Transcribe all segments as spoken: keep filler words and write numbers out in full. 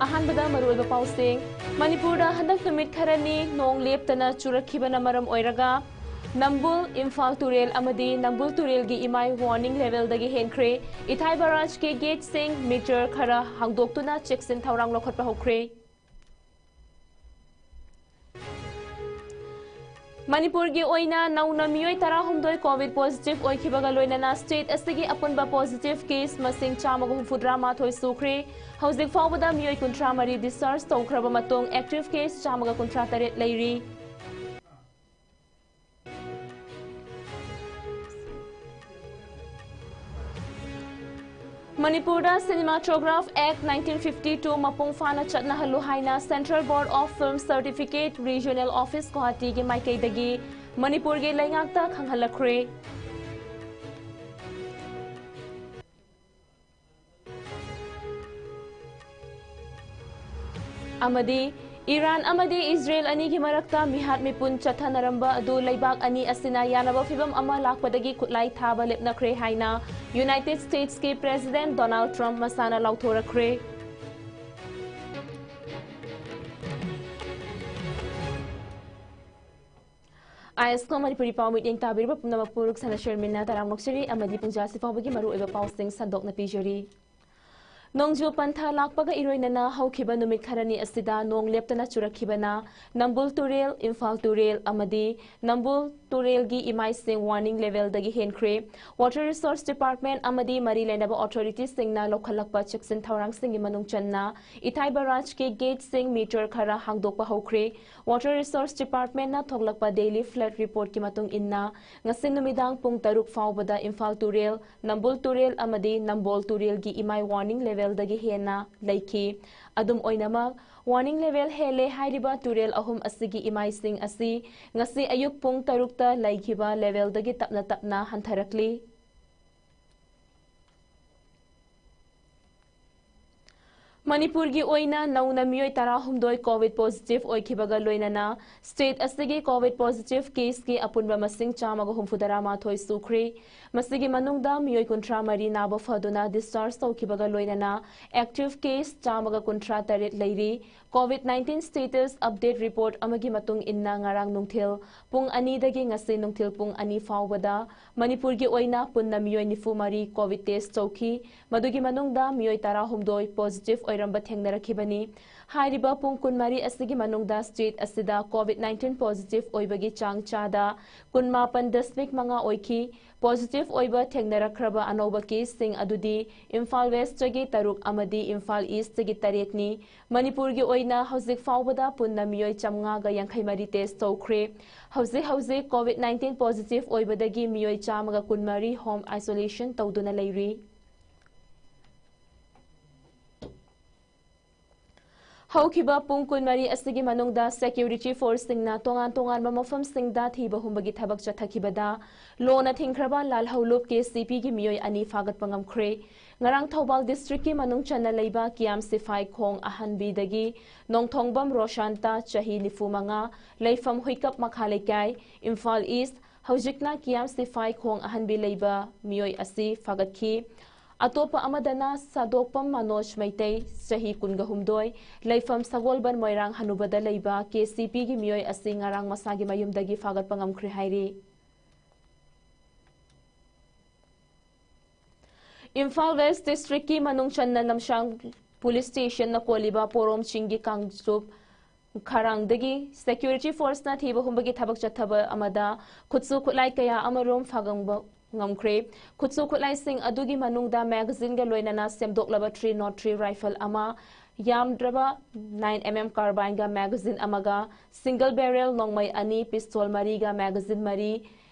ꯑꯍꯥꯟꯕꯗ ꯃꯔꯨꯑꯣꯏꯕ ꯄꯥꯎꯁꯤꯡ꯫ ꯃꯅꯤꯄꯨꯔꯗ ꯍꯟꯗꯛ ꯅꯨꯃꯤꯠ ꯈꯔꯅꯤ ꯅꯣꯡ ꯂꯦꯞꯇꯅ ꯆꯨꯔꯛꯈꯤꯕꯅ ꯃꯔꯝ ꯑꯣꯏꯔꯒ ꯅꯝꯕꯨꯜ, ꯏꯝꯐꯥꯜ ꯇꯨꯔꯦꯜ ꯑꯃꯗꯤ ꯅꯝꯕꯨꯜ ꯇꯨꯔꯦꯜꯒꯤ ꯏꯃꯥꯏ warning levelꯗꯒꯤ ꯍꯦꯟꯈ꯭ꯔꯦ꯫ ꯏꯊꯥꯏ ꯕꯔꯥꯖꯀꯤ gateꯁꯤꯡ meter ꯈꯔ ꯍꯥꯡꯗꯣꯛꯇꯨꯅ ꯆꯦꯛꯁꯤꯟ ꯊꯧꯔꯥꯡ ꯂꯧꯈꯠꯄ ꯍꯧꯈ꯭ꯔꯦ꯫ ꯃꯅꯤꯄꯨꯔꯒꯤ ꯑꯣꯏꯅ ꯅꯧꯅ ꯃꯤꯑꯣꯏ ꯇꯔꯥꯍꯨꯝꯗꯣꯏ COVID positive ꯑꯣꯏꯈꯤꯕꯒ ꯂꯣꯏꯅꯅ state ꯑꯁꯤꯒꯤ ꯑꯄꯨꯟꯕ positive case ꯃꯁꯤꯡ ꯆꯥꯝꯃꯒ ꯍꯨꯝꯐꯨꯇꯔꯥ ꯃꯥꯊꯣꯏ ꯁꯨꯈ꯭ꯔꯦ꯫ ꯍꯧꯖꯤꯛ ꯐꯥꯎꯕꯗ ꯃꯤꯑꯣꯏ ꯀꯨꯟꯊ꯭ꯔꯥ ꯃꯔꯤ discharge ꯇꯧꯈ꯭ꯔꯕ ꯃꯇꯨꯡ active case ꯆꯥꯝꯃꯒ ꯀꯨꯟꯊ꯭ꯔꯥ ꯇꯔꯦꯠ ꯂꯩꯔꯤ꯫ ꯃꯅꯤꯄꯨꯔꯗ Cinematograph Act nineteen fifty two ꯃꯄꯨꯡ ꯐꯥꯅ ꯆꯠꯅꯍꯜꯂꯨ ꯍꯥꯏꯅ Central Board of Film Certificate Regional Office ꯒꯨꯋꯥꯍꯥꯇꯤꯒꯤ ꯃꯥꯏꯀꯩꯗꯒꯤ ꯃꯅꯤꯄꯨꯔꯒꯤ ꯂꯩꯉꯥꯛꯇ ꯈꯪꯍꯜꯂꯛꯈ꯭ꯔꯦ꯫ ꯑꯃꯗꯤ ꯏꯔꯥꯟ ꯑꯃꯗꯤ ꯏꯖꯔꯦꯜ ꯑꯅꯤꯒꯤ ꯃꯔꯛꯇ ꯃꯤꯍꯥꯠ ꯃꯤꯄꯨꯟ ꯆꯠꯊꯅꯔꯝꯕ ꯑꯗꯨ ꯂꯩꯕꯥꯛ ꯑꯅꯤ ꯑꯁꯤꯅ ꯌꯥꯅꯕ ꯐꯤꯚꯝ ꯑꯃ ꯂꯥꯛꯄꯗꯒꯤ ꯈꯨꯠꯂꯥꯏ ꯊꯥꯕ ꯂꯦꯞꯅꯈ꯭ꯔꯦ ꯍꯥꯏꯅ United Statesꯀꯤ President Donald Trump ꯃꯁꯥꯅ ꯂꯥꯎꯊꯣꯔꯛꯈ꯭ꯔꯦ꯫ ISCO ꯃꯅꯤꯄꯨꯔꯤ ꯄꯥꯎ ꯃꯤꯠꯌꯦꯡ ꯇꯥꯕꯤꯔꯤꯕ ꯄꯨꯝꯅꯃꯛꯄꯨ ꯔꯨꯛꯁꯥꯅꯥ ꯁꯔꯃꯤꯟꯅ ꯇꯔꯥꯝꯅ ꯑꯣꯛꯆꯔꯤ ꯑꯃꯗꯤ ꯄꯨꯡꯖꯥꯁꯤ ꯐꯥꯎꯕꯒꯤ ꯃꯔꯨꯑꯣꯏꯕ ꯄꯥꯎꯁꯤꯡ ꯁꯟꯗꯣꯛꯅ ꯄꯤꯖꯔꯤ꯫ ꯅꯣꯡꯖꯨ ꯄꯟꯊꯥ ꯂꯥꯛꯄꯒ ꯏꯔꯣꯏꯅꯅ ꯍꯧꯈꯤꯕ ꯅꯨꯃꯤꯠ ꯈꯔꯅꯤ ꯑꯁꯤꯗ ꯅꯣꯡ ꯂꯦꯞꯇꯅ ꯆꯨꯔꯛꯈꯤꯕꯅ ꯅꯝꯕꯨꯜ ꯇꯨꯔꯦꯜ, ꯏꯝꯐꯥꯜ ꯇꯨꯔꯦꯜ ꯑꯃꯗꯤ ꯅꯝꯕꯨꯜ ꯇꯨꯔꯦꯜꯒꯤ ꯏꯃꯥꯏꯁꯤꯡ warning levelꯗꯒꯤ ꯍꯦꯟꯈ꯭ꯔꯦ꯫ Water Resource Department ꯑꯃꯗꯤ ꯃꯔꯤ ꯂꯩꯅꯕ authorityꯁꯤꯡꯅ ꯂꯧꯈꯠꯂꯛꯄ ꯆꯦꯛꯁꯤꯟ ꯊꯧꯔꯥꯡꯁꯤꯡꯒꯤ ꯃꯅꯨꯡ ꯆꯟꯅ ꯏꯊꯥꯏ ꯕꯔꯥꯖꯀꯤ gateꯁꯤꯡ meter ꯈꯔ ꯍꯥꯡꯗꯣꯛꯄ ꯍꯧꯈ꯭ꯔꯦ꯫ Water Resource Departmentꯅ ꯊꯣꯛꯂꯛꯄ daily flood reportꯀꯤ ꯃꯇꯨꯡ ꯏꯟꯅ, ꯉꯁꯤ ꯅꯨꯃꯤꯗꯥꯡ ꯄꯨꯡ ꯇꯔꯨꯛ ꯐꯥꯎꯕꯗ ꯏꯝꯐꯥꯜ ꯇꯨꯔꯦꯜ, ꯅꯝꯕꯨꯜ ꯇꯨꯔꯦꯜ ꯑꯃꯗꯤ ꯅꯝꯕꯣꯜ ꯇꯨꯔꯦꯜꯒꯤ ꯏꯃꯥꯏ warning levelꯗꯒꯤ ꯍꯦꯟꯅ ꯂꯩꯈꯤ꯫ ꯑꯗꯨꯝ ꯑꯣꯏꯅꯃꯛ, warning level ꯍꯦꯜꯂꯦ ꯍꯥꯏꯔꯤꯕ ꯇꯨꯔꯦꯜ ꯑꯍꯨꯝ ꯑꯁꯤꯒꯤ ꯏꯃꯥꯏꯁꯤꯡ ꯑꯁꯤ ꯉꯁꯤ ꯑꯌꯨꯛ ꯄꯨꯡ ꯇꯔꯨꯛꯇ ꯂꯩꯈꯤꯕ levelꯗꯒꯤ ꯇꯞꯅ ꯇꯞꯅ ꯍꯟꯊꯔꯛꯂꯤ꯫ ꯃꯅꯤꯄꯨꯔꯒꯤ ꯑꯣꯏꯅ ꯅꯧꯅ ꯃꯤꯑꯣꯏ ꯇꯔꯥꯍꯨꯝꯗꯣꯏ COVID positive ꯑꯣꯏꯈꯤꯕꯒ ꯂꯣꯏꯅꯅ state ꯑꯁꯤꯒꯤ COVID positive caseꯀꯤ ꯑꯄꯨꯟꯕ ꯃꯁꯤꯡ ꯆꯥꯝꯃꯒ ꯍꯨꯝꯐꯨꯇꯔꯥ ꯃꯥꯊꯣꯏ ꯁꯨꯈ꯭ꯔꯦ꯫ ꯃꯁꯤꯒꯤ ꯃꯅꯨꯡꯗ ꯃꯤꯑꯣꯏ ꯀꯨꯟꯊ꯭ꯔꯥ ꯃꯔꯤ ꯅꯥꯕ ꯐꯗꯨꯅ discharge ꯇꯧꯈꯤꯕꯒ ꯂꯣꯏꯅꯅ active case ꯆꯥꯝꯃꯒ ꯀꯨꯟꯊ꯭ꯔꯥ ꯇꯔꯦꯠ ꯂꯩꯔꯤ꯫ COVID nineteen status update report ꯑꯃꯒꯤ ꯃꯇꯨꯡ ꯏꯟꯅ ꯉꯔꯥꯡ ꯅꯨꯡꯊꯤꯜ ꯄꯨꯡ ꯑꯅꯤꯗꯒꯤ ꯉꯁꯤ ꯅꯨꯡꯊꯤꯜ ꯄꯨꯡ ꯑꯅꯤ ꯐꯥꯎꯕꯗ ꯃꯅꯤꯄꯨꯔꯒꯤ ꯑꯣꯏꯅ ꯄꯨꯟꯅ ꯃꯤꯑꯣꯏ ꯅꯤꯐꯨ ꯃꯔꯤ COVID test ꯇꯧꯈꯤ꯫ ꯃꯗꯨꯒꯤ ꯃꯅꯨꯡꯗ ꯃꯤꯑꯣꯏ ꯇꯔꯥꯍꯨꯝꯗꯣꯏ positive ꯑꯣꯏꯔꯝꯕ ꯊꯦꯡꯅꯔꯛꯈꯤꯕꯅꯤ꯫ ꯍꯥꯏꯔꯤꯕ ꯄꯨꯡ ꯀꯨꯟꯃꯔꯤ ꯑꯁꯤꯒꯤ ꯃꯅꯨꯡꯗ state ꯑꯁꯤꯗ COVID nineteen positive ꯑꯣꯏꯕꯒꯤ ꯆꯥꯡ ꯆꯥꯗ ꯀꯨꯟꯃꯥꯄꯟ ꯗꯁꯃꯤꯛ ꯃꯉꯥ ꯑꯣꯏꯈꯤ꯫ Positive ꯑꯣꯏꯕ ꯊꯦꯡꯅꯔꯛꯈ꯭ꯔꯕ ꯑꯅꯧꯕ caseꯁꯤꯡ ꯑꯗꯨꯗꯤ ꯏꯝꯐꯥꯜ Westꯇꯒꯤ ꯇꯔꯨꯛ ꯑꯃꯗꯤ ꯏꯝꯐꯥꯜ Eastꯇꯒꯤ ꯇꯔꯦꯠꯅꯤ꯫ ꯃꯅꯤꯄꯨꯔꯒꯤ ꯑꯣꯏꯅ ꯍꯧꯖꯤꯛ ꯐꯥꯎꯕꯗ ꯄꯨꯟꯅ ꯃꯤꯑꯣꯏ ꯆꯥꯝꯃꯉꯥꯒ ꯌꯥꯡꯈꯩ ꯃꯔꯤ test ꯇꯧꯈ꯭ꯔꯦ꯫ ꯍꯧꯖꯤꯛ ꯍꯧꯖꯤꯛ COVID nineteen positive ꯑꯣꯏꯕꯗꯒꯤ ꯃꯤꯑꯣꯏ ꯆꯥꯝꯃꯒ ꯀꯨꯟꯃꯔꯤ home isolation ꯇꯧꯗꯨꯅ ꯂꯩꯔꯤ꯫ ꯍꯧꯈꯤꯕ ꯄꯨꯡ ꯀꯨꯟꯃꯔꯤ ꯑꯁꯤꯒꯤ ꯃꯅꯨꯡꯗ security forceꯁꯤꯡꯅ ꯇꯣꯉꯥꯟ ꯇꯣꯉꯥꯟꯕ ꯃꯐꯝꯁꯤꯡꯗ ꯊꯤꯕ ꯍꯨꯝꯕꯒꯤ ꯊꯕꯛ ꯆꯠꯊꯈꯤꯕꯗ ꯂꯣꯅ ꯊꯤꯡꯈ꯭ꯔꯕ ꯂꯥꯜꯍꯧꯂꯨꯞ KCPꯒꯤ ꯃꯤꯑꯣꯏ ꯑꯅꯤ ꯐꯥꯒꯠꯄ ꯉꯝꯈ꯭ꯔꯦ꯫ ꯉꯔꯥꯡ ꯊꯧꯕꯥꯜ districtꯀꯤ ꯃꯅꯨꯡ ꯆꯟꯅ ꯂꯩꯕ ꯀꯤꯌꯥꯝ ꯁꯤꯐꯥꯏ ꯈꯣꯡ ꯑꯍꯟꯕꯤꯗꯒꯤ ꯅꯣꯡꯊꯣꯡꯕꯝ ꯔꯣꯁꯥꯟꯇ, ꯆꯍꯤ ꯅꯤꯐꯨ ꯃꯉꯥ, ꯂꯩꯐꯝ ꯍꯨꯏꯀꯞ ꯃꯈꯥ ꯂꯩꯀꯥꯏ, ꯏꯝꯐꯥꯜ East, ꯍꯧꯖꯤꯛꯅ ꯀꯤꯌꯥꯝ ꯁꯤꯐꯥꯏ ꯈꯣꯡ ꯑꯍꯟꯕꯤ ꯂꯩꯕ ꯃꯤꯑꯣꯏ ꯑꯁꯤ ꯐꯥꯒꯠꯈꯤ꯫ ꯑꯇꯣꯞꯄ ꯑꯃꯗꯅ ꯁꯥꯗꯣꯛꯄꯝ ꯃꯅꯣꯖ ꯃꯩꯇꯩ, ꯆꯍꯤ ꯀꯨꯟꯒ ꯍꯨꯝꯗꯣꯏ, ꯂꯩꯐꯝ ꯁꯒꯣꯜꯕꯟ ꯃꯣꯏꯔꯥꯡ ꯍꯅꯨꯕꯗ ꯂꯩꯕ KCPꯒꯤ ꯃꯤꯑꯣꯏ ꯑꯁꯤ ꯉꯔꯥꯡ ꯃꯁꯥꯒꯤ ꯃꯌꯨꯝꯗꯒꯤ ꯐꯥꯒꯠꯄ ꯉꯝꯈ꯭ꯔꯦ ꯍꯥꯏꯔꯤ꯫ ꯏꯝꯐꯥꯜ West districtꯀꯤ ꯃꯅꯨꯡ ꯆꯟꯅ ꯂꯝꯁꯥꯡ police stationꯅ ꯀꯣꯜꯂꯤꯕ ꯄꯣꯔꯣꯝ ꯆꯤꯡꯒꯤ ꯀꯥꯡꯆꯨꯞ ꯈꯔꯥꯡꯗꯒꯤ security forceꯅ ꯊꯤꯕ ꯍꯨꯝꯕꯒꯤ ꯊꯕꯛ ꯆꯠꯊꯕ ꯑꯃꯗ ꯈꯨꯠꯁꯨ ꯈꯨꯠꯂꯥꯏ ꯀꯌꯥ ꯑꯃꯔꯣꯝ ꯐꯥꯒꯪꯕ ꯉꯝꯈ꯭ꯔꯦ꯫ ꯈꯨꯠꯁꯨ ꯈꯨꯠꯂꯥꯏꯁꯤꯡ ꯑꯗꯨꯒꯤ ꯃꯅꯨꯡꯗ magazineꯒ ꯂꯣꯏꯅꯅ ꯁꯦꯝꯗꯣꯛꯂꯕ three nought three rifle ꯑꯃ, ꯌꯥꯝꯗ꯭ꯔꯕ nine MM carbineꯒ magazine ꯑꯃꯒ, single barrel ꯅꯣꯡꯃꯩ ꯑꯅꯤ, pistol ꯃꯔꯤꯒ magazine ꯃꯔꯤ,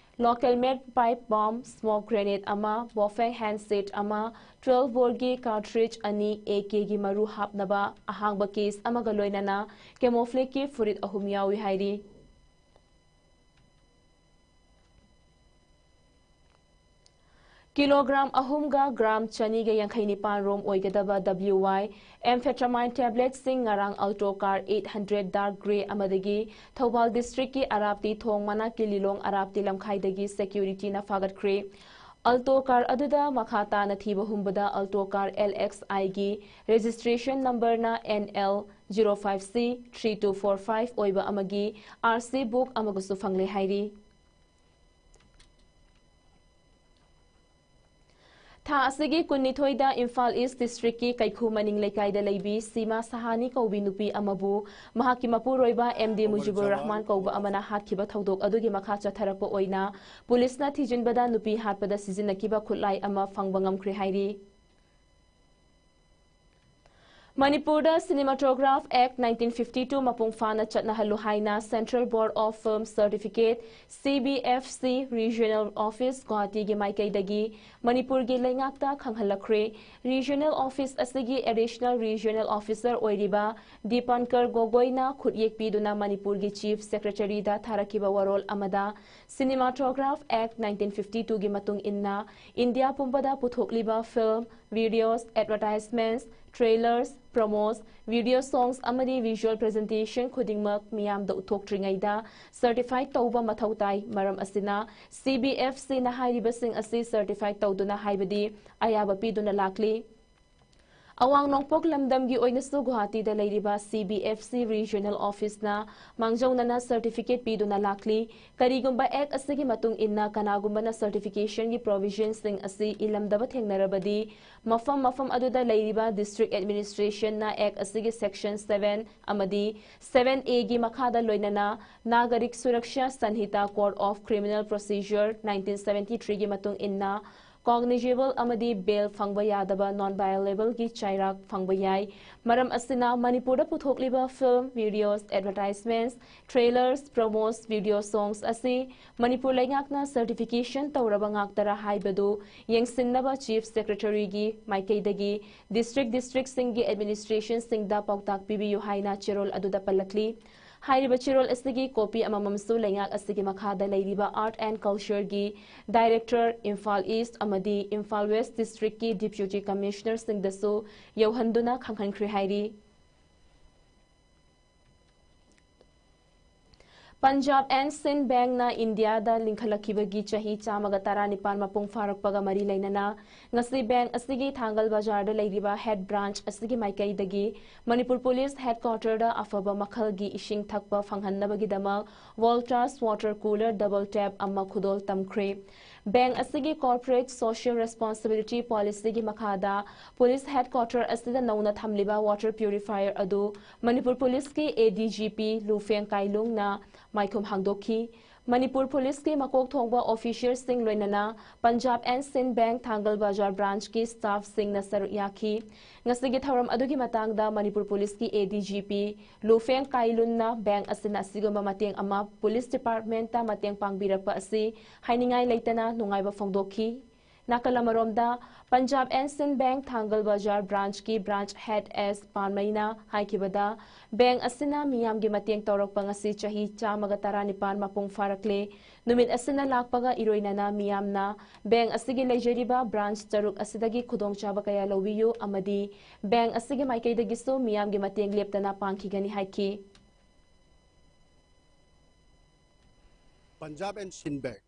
local made pipe bomb, smoke grenade ꯑꯃ, Bofang handset ꯑꯃ, twelve boreꯒꯤ cartridge ꯑꯅꯤ, AKꯒꯤ ꯃꯔꯨ ꯍꯥꯞꯅꯕ ꯑꯍꯥꯡꯕ case ꯑꯃꯒ ꯂꯣꯏꯅꯅ camouflageꯀꯤ ꯐꯨꯔꯤꯠ ꯑꯍꯨꯝ ꯌꯥꯎꯏ ꯍꯥꯏꯔꯤ꯫ ꯀꯤꯂꯣꯒ꯭ꯔꯥꯝ ꯑꯍꯨꯝꯒ ꯒ꯭ꯔꯥꯝ ꯆꯅꯤꯒ ꯌꯥꯡꯈꯩ ꯅꯤꯄꯥꯟ ꯔꯣꯝ ꯑꯣꯏꯒꯗꯕ W Y amphetamine tabletꯁꯤꯡ ꯉꯔꯥꯡ Alto car eight hundred dark grey ꯑꯃꯗꯒꯤ ꯊꯧꯕꯥꯜ districtꯀꯤ ꯑꯔꯥꯞꯇꯤ ꯊꯣꯡ ꯃꯅꯥꯛꯀꯤ ꯂꯤꯂꯣꯡ ꯑꯔꯥꯞꯇꯤ ꯂꯝꯈꯥꯏꯗꯒꯤ securityꯅ ꯐꯥꯒꯠꯈ꯭ꯔꯦ꯫ Alto car ꯑꯗꯨꯗ ꯃꯈꯥ ꯇꯥꯅ ꯊꯤꯕ ꯍꯨꯝꯕꯗ Alto car L X Iꯒꯤ registration numberꯅ N L zero five C three two four five ꯑꯣꯏꯕ ꯑꯃꯒꯤ R C book ꯑꯃꯒꯁꯨ ꯐꯪꯂꯦ ꯍꯥꯏꯔꯤ꯫ ꯊꯥ ꯑꯁꯤꯒꯤ ꯀꯨꯟꯅꯤꯊꯣꯏꯗ ꯏꯝꯐꯥꯜ East districtꯀꯤ ꯀꯩꯈꯨ ꯃꯅꯤꯡ ꯂꯩꯀꯥꯏꯗ ꯂꯩꯕꯤ ꯁꯤꯃꯥ ꯁꯍꯥꯅꯤ ꯀꯧꯕꯤ ꯅꯨꯄꯤ ꯑꯃꯕꯨ ꯃꯍꯥꯛꯀꯤ ꯃꯄꯨꯔꯣꯏꯕ M D ꯃꯨꯖꯤꯕꯨꯔ ꯔꯍꯃꯥꯟ ꯀꯧꯕ ꯑꯃꯅ ꯍꯥꯠꯈꯤꯕ ꯊꯧꯗꯣꯛ ꯑꯗꯨꯒꯤ ꯃꯈꯥ ꯆꯠꯊꯔꯛꯄ ꯑꯣꯏꯅ ꯄꯨꯂꯤꯁꯅ ꯊꯤꯖꯤꯟꯕꯗ ꯅꯨꯄꯤ ꯍꯥꯠꯄꯗ ꯁꯤꯖꯤꯟꯅꯈꯤꯕ ꯈꯨꯠꯂꯥꯏ ꯑꯃ ꯐꯪꯕ ꯉꯝꯈ꯭ꯔꯦ ꯍꯥꯏꯔꯤ꯫ ꯃꯅꯤꯄꯨꯔꯗ Cinematograph Act nineteen fifty two ꯃꯄꯨꯡ ꯐꯥꯅ ꯆꯠꯅꯍꯜꯂꯨ ꯍꯥꯏꯅ Central Board of Film Certificate, C B F C, Regional Office ꯒꯨꯋꯥꯍꯥꯇꯤꯒꯤ ꯃꯥꯏꯀꯩꯗꯒꯤ ꯃꯅꯤꯄꯨꯔꯒꯤ ꯂꯩꯉꯥꯛꯇ ꯈꯪꯍꯜꯂꯛꯈ꯭ꯔꯦ꯫ Regional Office ꯑꯁꯤꯒꯤ Additional Regional Officer ꯑꯣꯏꯔꯤꯕ ꯗꯤꯄꯟꯀꯔ ꯒꯣꯒꯣꯏꯅ ꯈꯨꯠꯌꯦꯛ ꯄꯤꯗꯨꯅ ꯃꯅꯤꯄꯨꯔꯒꯤ Chief Secretaryꯗ ꯊꯥꯔꯛꯈꯤꯕ ꯋꯥꯔꯣꯜ ꯑꯃꯗ, Cinematograph Act nineteen fifty twoꯒꯤ ꯃꯇꯨꯡ ꯏꯟꯅ ꯏꯟꯗꯤꯌꯥ ꯄꯨꯝꯕꯗ ꯄꯨꯊꯣꯛꯂꯤꯕ film, videos, advertisements, trailers, promos, video songs ꯑꯃꯗꯤ visual presentation ꯈꯨꯗꯤꯡꯃꯛ ꯃꯤꯌꯥꯝꯗ ꯎꯠꯊꯣꯛꯇ꯭ꯔꯤꯉꯩꯗ certify ꯇꯧꯕ ꯃꯊꯧ ꯇꯥꯏ꯫ ꯃꯔꯝ ꯑꯁꯤꯅ, C B F Cꯅ ꯍꯥꯏꯔꯤꯕꯁꯤꯡ ꯑꯁꯤ certify ꯇꯧꯗꯨꯅ, ꯍꯥꯏꯕꯗꯤ ꯑꯌꯥꯕ ꯄꯤꯗꯨꯅ ꯂꯥꯛꯂꯤ꯫ ꯑꯋꯥꯡ ꯅꯣꯡꯄꯣꯛ ꯂꯝꯗꯝꯒꯤ ꯑꯣꯏꯅꯁꯨ ꯒꯨꯋꯥꯍꯥꯇꯤꯗ ꯂꯩꯔꯤꯕ C B F C Regional Officeꯅ ꯃꯥꯡꯖꯧꯅꯅ certificate ꯄꯤꯗꯨꯅ ꯂꯥꯛꯂꯤ꯫ ꯀꯔꯤꯒꯨꯝꯕ Act ꯑꯁꯤꯒꯤ ꯃꯇꯨꯡ ꯏꯟꯅ ꯀꯅꯥꯒꯨꯝꯕꯅ certificationꯒꯤ provisionꯁꯤꯡ ꯑꯁꯤ ꯏꯜꯂꯝꯗꯕ ꯊꯦꯡꯅꯔꯕꯗꯤ, ꯃꯐꯝ ꯃꯐꯝ ꯑꯗꯨꯗ ꯂꯩꯔꯤꯕ District Administrationꯅ Act ꯑꯁꯤꯒꯤ Section seven ꯑꯃꯗꯤ seven Aꯒꯤ ꯃꯈꯥꯗ ꯂꯣꯏꯅꯅ Nagarik Suraksha Sanhita Code of Criminal Procedure nineteen seventy threeꯒꯤ ꯃꯇꯨꯡ ꯏꯟꯅ cognizable ꯑꯃꯗꯤ bail ꯐꯪꯕ ꯌꯥꯗꯕ non-bailableꯒꯤ ꯆꯩꯔꯥꯛ ꯐꯪꯕ ꯌꯥꯏ꯫ ꯃꯔꯝ ꯑꯁꯤꯅ, ꯃꯅꯤꯄꯨꯔꯗ ꯄꯨꯊꯣꯛꯂꯤꯕ film, videos, advertisements, trailers, promos, video songs ꯑꯁꯤ ꯃꯅꯤꯄꯨꯔ ꯂꯩꯉꯥꯛꯅ certification ꯇꯧꯔꯕ ꯉꯥꯛꯇꯔꯥ ꯍꯥꯏꯕꯗꯨ ꯌꯦꯡꯁꯤꯟꯅꯕ Chief Secretaryꯒꯤ ꯃꯥꯏꯀꯩꯗꯒꯤ district districtꯁꯤꯡꯒꯤ administrationꯁꯤꯡꯗ ꯄꯥꯎꯇꯥꯛ ꯄꯤꯕꯤꯌꯨ ꯍꯥꯏꯅ ꯆꯦꯔꯣꯜ ꯑꯗꯨꯗ ꯄꯜꯂꯛꯂꯤ꯫ ꯍꯥꯏꯔꯤꯕ ꯆꯦꯔꯣꯜ ꯑꯁꯤꯒꯤ copy ꯑꯃꯃꯝꯁꯨ ꯂꯩꯉꯥꯛ ꯑꯁꯤꯒꯤ ꯃꯈꯥꯗ ꯂꯩꯔꯤꯕ Art and Cultureꯒꯤ Director, Imphal East ꯑꯃꯗꯤ Imphal West Districtꯀꯤ Deputy Commissionerꯁꯤꯡꯗꯁꯨ ꯌꯧꯍꯟꯗꯨꯅ ꯈꯪꯍꯟꯈ꯭ꯔꯦ ꯍꯥꯏꯔꯤ꯫ Punjab and Sind Bankꯅ ꯏꯟꯗꯤꯌꯥꯗ ꯂꯤꯡꯈꯠꯂꯛꯈꯤꯕꯒꯤ ꯆꯍꯤ ꯆꯥꯝꯃꯒ ꯇꯔꯥꯅꯤꯄꯥꯟ ꯃꯄꯨꯡ ꯐꯥꯔꯛꯄꯒ ꯃꯔꯤ ꯂꯩꯅꯅ ꯉꯁꯤ bank ꯑꯁꯤꯒꯤ ꯊꯥꯡꯒꯜ ꯕꯖꯥꯔꯗ ꯂꯩꯔꯤꯕ head branch ꯑꯁꯤꯒꯤ ꯃꯥꯏꯀꯩꯗꯒꯤ ꯃꯅꯤꯄꯨꯔ police headquarterꯗ ꯑꯐꯕ ꯃꯈꯜꯒꯤ ꯏꯁꯤꯡ ꯊꯛꯄ ꯐꯪꯍꯟꯅꯕꯒꯤꯗꯃꯛ Voltas water cooler double tap ꯑꯃ ꯈꯨꯗꯣꯜ ꯇꯝꯈ꯭ꯔꯦ꯫ Bank ꯑꯁꯤꯒꯤ corporate social responsibility policyꯒꯤ ꯃꯈꯥꯗ police headquarter ꯑꯁꯤꯗ ꯅꯧꯅ ꯊꯝꯂꯤꯕ water purifier ꯑꯗꯨ ꯃꯅꯤꯄꯨꯔ policeꯀꯤ ADGP ꯂꯨꯐꯦꯡ ꯀꯥꯏꯂꯨꯡꯅ ꯃꯥꯏꯈꯨꯝ ꯍꯥꯡꯗꯣꯛꯈꯤ꯫ ꯃꯅꯤꯄꯨꯔ policeꯀꯤ ꯃꯀꯣꯛ ꯊꯣꯡꯕ officialꯁꯤꯡ ꯂꯣꯏꯅꯅ Punjab and Sind Bank ꯊꯥꯡꯒꯜ ꯕꯖꯥꯔ branchꯀꯤ staffꯁꯤꯡꯅ ꯁꯔꯨꯛ ꯌꯥꯈꯤ꯫ ꯉꯁꯤꯒꯤ ꯊꯧꯔꯝ ꯑꯗꯨꯒꯤ ꯃꯇꯥꯡꯗ ꯃꯅꯤꯄꯨꯔ policeꯀꯤ ADGP ꯂꯨꯐꯦꯡ ꯀꯥꯏꯂꯨꯟꯅ bank ꯑꯁꯤꯅ ꯑꯁꯤꯒꯨꯝꯕ ꯃꯇꯦꯡ ꯑꯃ police departmentꯇ ꯃꯇꯦꯡ ꯄꯥꯡꯕꯤꯔꯛꯄ ꯑꯁꯤ ꯍꯥꯏꯅꯤꯡꯉꯥꯏ ꯂꯩꯇꯅ ꯅꯨꯡꯉꯥꯏꯕ ꯐꯣꯡꯗꯣꯛꯈꯤ꯫ ꯅꯥꯀꯜ ꯑꯃꯔꯣꯝꯗ, Punjab and Sind Bank ꯊꯥꯡꯒꯜ ꯕꯖꯥꯔ branchꯀꯤ branch head S ꯄꯥꯟꯃꯩꯅ ꯍꯥꯏꯈꯤꯕꯗ, bank ꯑꯁꯤꯅ ꯃꯤꯌꯥꯝꯒꯤ ꯃꯇꯦꯡ ꯇꯧꯔꯛꯄ ꯉꯁꯤ ꯆꯍꯤ ꯆꯥꯝꯃꯒ ꯇꯔꯥꯅꯤꯄꯥꯟ ꯃꯄꯨꯡ ꯐꯥꯔꯛꯂꯦ꯫ ꯅꯨꯃꯤꯠ ꯑꯁꯤꯅ ꯂꯥꯛꯄꯒ ꯏꯔꯣꯏꯅꯅ ꯃꯤꯌꯥꯝꯅ bank ꯑꯁꯤꯒꯤ ꯂꯩꯖꯔꯤꯕ branch ꯇꯔꯨꯛ ꯑꯁꯤꯗꯒꯤ ꯈꯨꯗꯣꯡꯆꯥꯕ ꯀꯌꯥ ꯂꯧꯕꯤꯌꯨ ꯑꯃꯗꯤ bank ꯑꯁꯤꯒꯤ ꯃꯥꯏꯀꯩꯗꯒꯤꯁꯨ ꯃꯤꯌꯥꯝꯒꯤ ꯃꯇꯦꯡ ꯂꯦꯞꯇꯅ ꯄꯥꯡꯈꯤꯒꯅꯤ ꯍꯥꯏꯈꯤ꯫ Punjab and Sind Bank,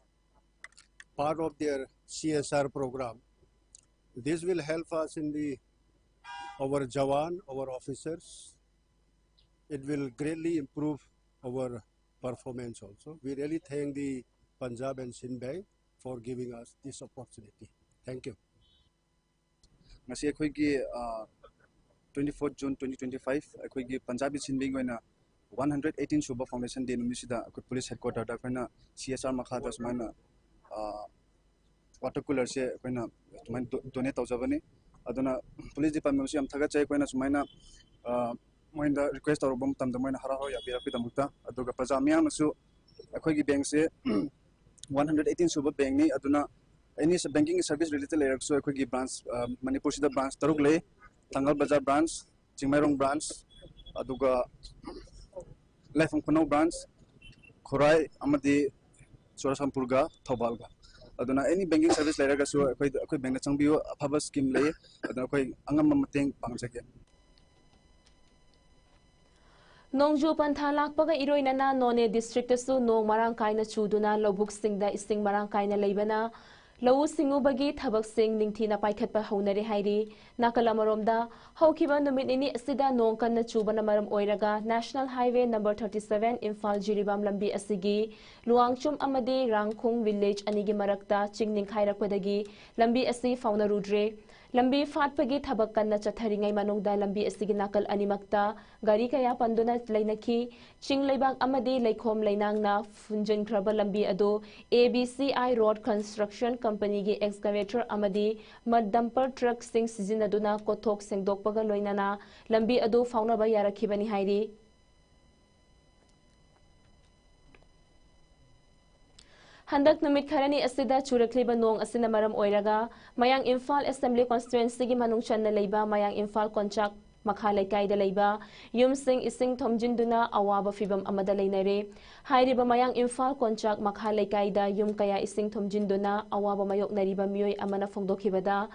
part of their C S R program. This will help us in the, our jawan, our officers. It will greatly improve our performance also. We really thank the Punjab and Sind Bank for giving us this opportunity. Thank you. ꯉꯁꯤ ꯑꯩꯈꯣꯏꯒꯤ twenty fourth June twenty twenty five, ꯑꯩꯈꯣꯏꯒꯤ Punjab and Sind Bank ꯑꯣꯏꯅ one hundred eighteen ꯁꯨꯕ foundation day ꯅꯨꯃꯤꯠꯁꯤꯗ ꯑꯩꯈꯣꯏ police headquarterꯗ ꯑꯩꯈꯣꯏꯅ C S R ꯃꯈꯥꯗ ꯁꯨꯃꯥꯏꯅ water coolerꯁꯦ ꯑꯩꯈꯣꯏꯅ ꯑꯗꯨꯃꯥꯏꯅ donate ꯇꯧꯖꯕꯅꯤ꯫ ꯑꯗꯨꯅ police departmentꯁꯨ ꯌꯥꯝ ꯊꯥꯒꯠꯆꯩ꯫ ꯑꯩꯈꯣꯏꯅ ꯁꯨꯃꯥꯏꯅ ꯃꯣꯏꯗ request ꯇꯧꯔꯛꯄ ꯃꯇꯝꯗ ꯃꯣꯏꯅ ꯍꯔꯥꯎ ꯍꯔꯥꯎ ꯌꯥꯕꯤꯔꯛꯄꯒꯤꯗꯃꯛꯇ꯫ ꯑꯗꯨꯒ ꯄ꯭ꯔꯖꯥ ꯃꯤꯌꯥꯝꯅꯁꯨ ꯑꯩꯈꯣꯏꯒꯤ bankꯁꯦ one hundred eighteen ꯁꯨꯕ bankꯅꯤ꯫ ꯑꯗꯨꯅ any banking service related ꯂꯩꯔꯒꯁꯨ ꯑꯩꯈꯣꯏꯒꯤ branch, ꯃꯅꯤꯄꯨꯔꯁꯤꯗ branch ꯇꯔꯨꯛ ꯂꯩ: ꯊꯥꯡꯒꯜ ꯕꯖꯥꯔ branch, ꯆꯤꯡꯃꯩꯔꯣꯡ branch, ꯑꯗꯨꯒ ꯂꯥꯏꯐꯝ ꯈꯨꯅꯧ ꯕ꯭ꯔꯥꯟꯁ, ꯈꯨꯔꯥꯏ ꯑꯃꯗꯤ ꯆꯨꯔꯆꯥꯟꯄꯨꯔꯒ ꯊꯧꯕꯥꯜꯒ꯫ ꯑꯗꯨꯅ ꯑꯦꯅꯤ ꯕꯦꯡꯀꯤꯡ ꯁꯔꯚꯤꯁ ꯂꯩꯔꯒꯁꯨ ꯑꯩꯈꯣꯏꯗ, ꯑꯩꯈꯣꯏ ꯕꯦꯡꯗ ꯆꯪꯕꯤꯌꯨ, ꯑꯐꯕ ꯁ꯭ꯀꯤꯝ ꯂꯩ꯫ ꯑꯗꯨꯅ ꯑꯩꯈꯣꯏ ꯑꯉꯝꯕ ꯃꯇꯦꯡ ꯄꯥꯡꯖꯒꯦ꯫ ꯅꯣꯡꯖꯨ ꯄꯟꯊꯥ ꯂꯥꯛꯄꯒ ꯏꯔꯣꯏꯅꯅ ꯅꯣꯅꯦ ꯗꯤꯁꯇ꯭ꯔꯤꯛꯇꯁꯨ ꯅꯣꯡ ꯃꯔꯥꯡ ꯀꯥꯏꯅ ꯆꯨꯗꯨꯅ ꯂꯧꯕꯨꯛꯁꯤꯡꯗ ꯏꯁꯤꯡ ꯃꯔꯥꯡ ꯀꯥꯏꯅ ꯂꯩꯕꯅ ꯂꯧꯎ ꯁꯤꯡꯎꯕꯒꯤ ꯊꯕꯛꯁꯤꯡ ꯅꯤꯡꯊꯤꯅ ꯄꯥꯏꯈꯠꯄ ꯍꯧꯅꯔꯦ ꯍꯥꯏꯔꯤ꯫ ꯅꯥꯀꯜ ꯑꯃꯔꯣꯝꯗ, ꯍꯧꯈꯤꯕ ꯅꯨꯃꯤꯠ ꯅꯤꯅꯤ ꯑꯁꯤꯗ ꯅꯣꯡ ꯀꯟꯅ ꯆꯨꯕꯅ ꯃꯔꯝ ꯑꯣꯏꯔꯒ National Highway number thirty seven Imphal Jiribam ꯂꯝꯕꯤ ꯑꯁꯤꯒꯤ ꯂꯨꯋꯥꯡꯆꯨꯝ ꯑꯃꯗꯤ ꯔꯥꯡꯈꯨꯡ ꯚꯤꯂꯦꯖ ꯑꯅꯤꯒꯤ ꯃꯔꯛꯇ ꯆꯤꯡ ꯅꯤꯡꯈꯥꯏꯔꯛꯄꯗꯒꯤ ꯂꯝꯕꯤ ꯑꯁꯤ ꯐꯥꯎꯅꯔꯨꯗ꯭ꯔꯦ꯫ ꯂꯝꯕꯤ ꯐꯥꯠꯄꯒꯤ ꯊꯕꯛ ꯀꯟꯅ ꯆꯠꯊꯔꯤꯉꯩ ꯃꯅꯨꯡꯗ ꯂꯝꯕꯤ ꯑꯁꯤꯒꯤ ꯅꯥꯀꯜ ꯑꯅꯤꯃꯛꯇ ꯒꯥꯔꯤ ꯀꯌꯥ ꯄꯟꯗꯨꯅ ꯂꯩꯅꯈꯤ꯫ ꯆꯤꯡ ꯂꯩꯕꯥꯛ ꯑꯃꯗꯤ ꯂꯩꯈꯣꯝ ꯂꯩꯅꯥꯡꯅ ꯐꯨꯟꯖꯤꯟꯈ꯭ꯔꯕ ꯂꯝꯕꯤ ꯑꯗꯨ A B C I Road Construction Companyꯒꯤ excavator ꯑꯃꯗꯤ mud dumper truckꯁꯤꯡ ꯁꯤꯖꯤꯟꯅꯗꯨꯅ ꯀꯣꯊꯣꯛ ꯁꯦꯡꯗꯣꯛꯄꯒ ꯂꯣꯏꯅꯅ ꯂꯝꯕꯤ ꯑꯗꯨ ꯐꯥꯎꯅꯕ ꯌꯥꯔꯛꯈꯤꯕꯅꯤ ꯍꯥꯏꯔꯤ꯫ ꯍꯟꯗꯛ ꯅꯨꯃꯤꯠ ꯈꯔꯅꯤ ꯑꯁꯤꯗ ꯆꯨꯔꯛꯂꯤꯕ ꯅꯣꯡ ꯑꯁꯤꯅ ꯃꯔꯝ ꯑꯣꯏꯔꯒ ꯃꯌꯥꯡ ꯏꯝꯐꯥꯜ Assembly Constituencyꯒꯤ ꯃꯅꯨꯡ ꯆꯟꯅ ꯂꯩꯕ ꯃꯌꯥꯡ ꯏꯝꯐꯥꯜ ꯀꯣꯟꯆꯥꯛ ꯃꯈꯥ ꯂꯩꯀꯥꯏꯗ ꯂꯩꯕ ꯌꯨꯝꯁꯤꯡ ꯏꯁꯤꯡ ꯊꯨꯝꯖꯤꯟꯗꯨꯅ ꯑꯋꯥꯕ ꯐꯤꯚꯝ ꯑꯃꯗ ꯂꯩꯅꯔꯦ꯫ ꯍꯥꯏꯔꯤꯕ ꯃꯌꯥꯡ ꯏꯝꯐꯥꯜ ꯀꯣꯟꯆꯥꯛ ꯃꯈꯥ ꯂꯩꯀꯥꯏꯗ ꯌꯨꯝ ꯀꯌꯥ ꯏꯁꯤꯡ ꯊꯨꯝꯖꯤꯟꯗꯨꯅ ꯑꯋꯥꯕ ꯃꯥꯌꯣꯛꯅꯔꯤꯕ ꯃꯤꯑꯣꯏ ꯑꯃꯅ ꯐꯣꯡꯗꯣꯛꯈꯤꯕꯗ,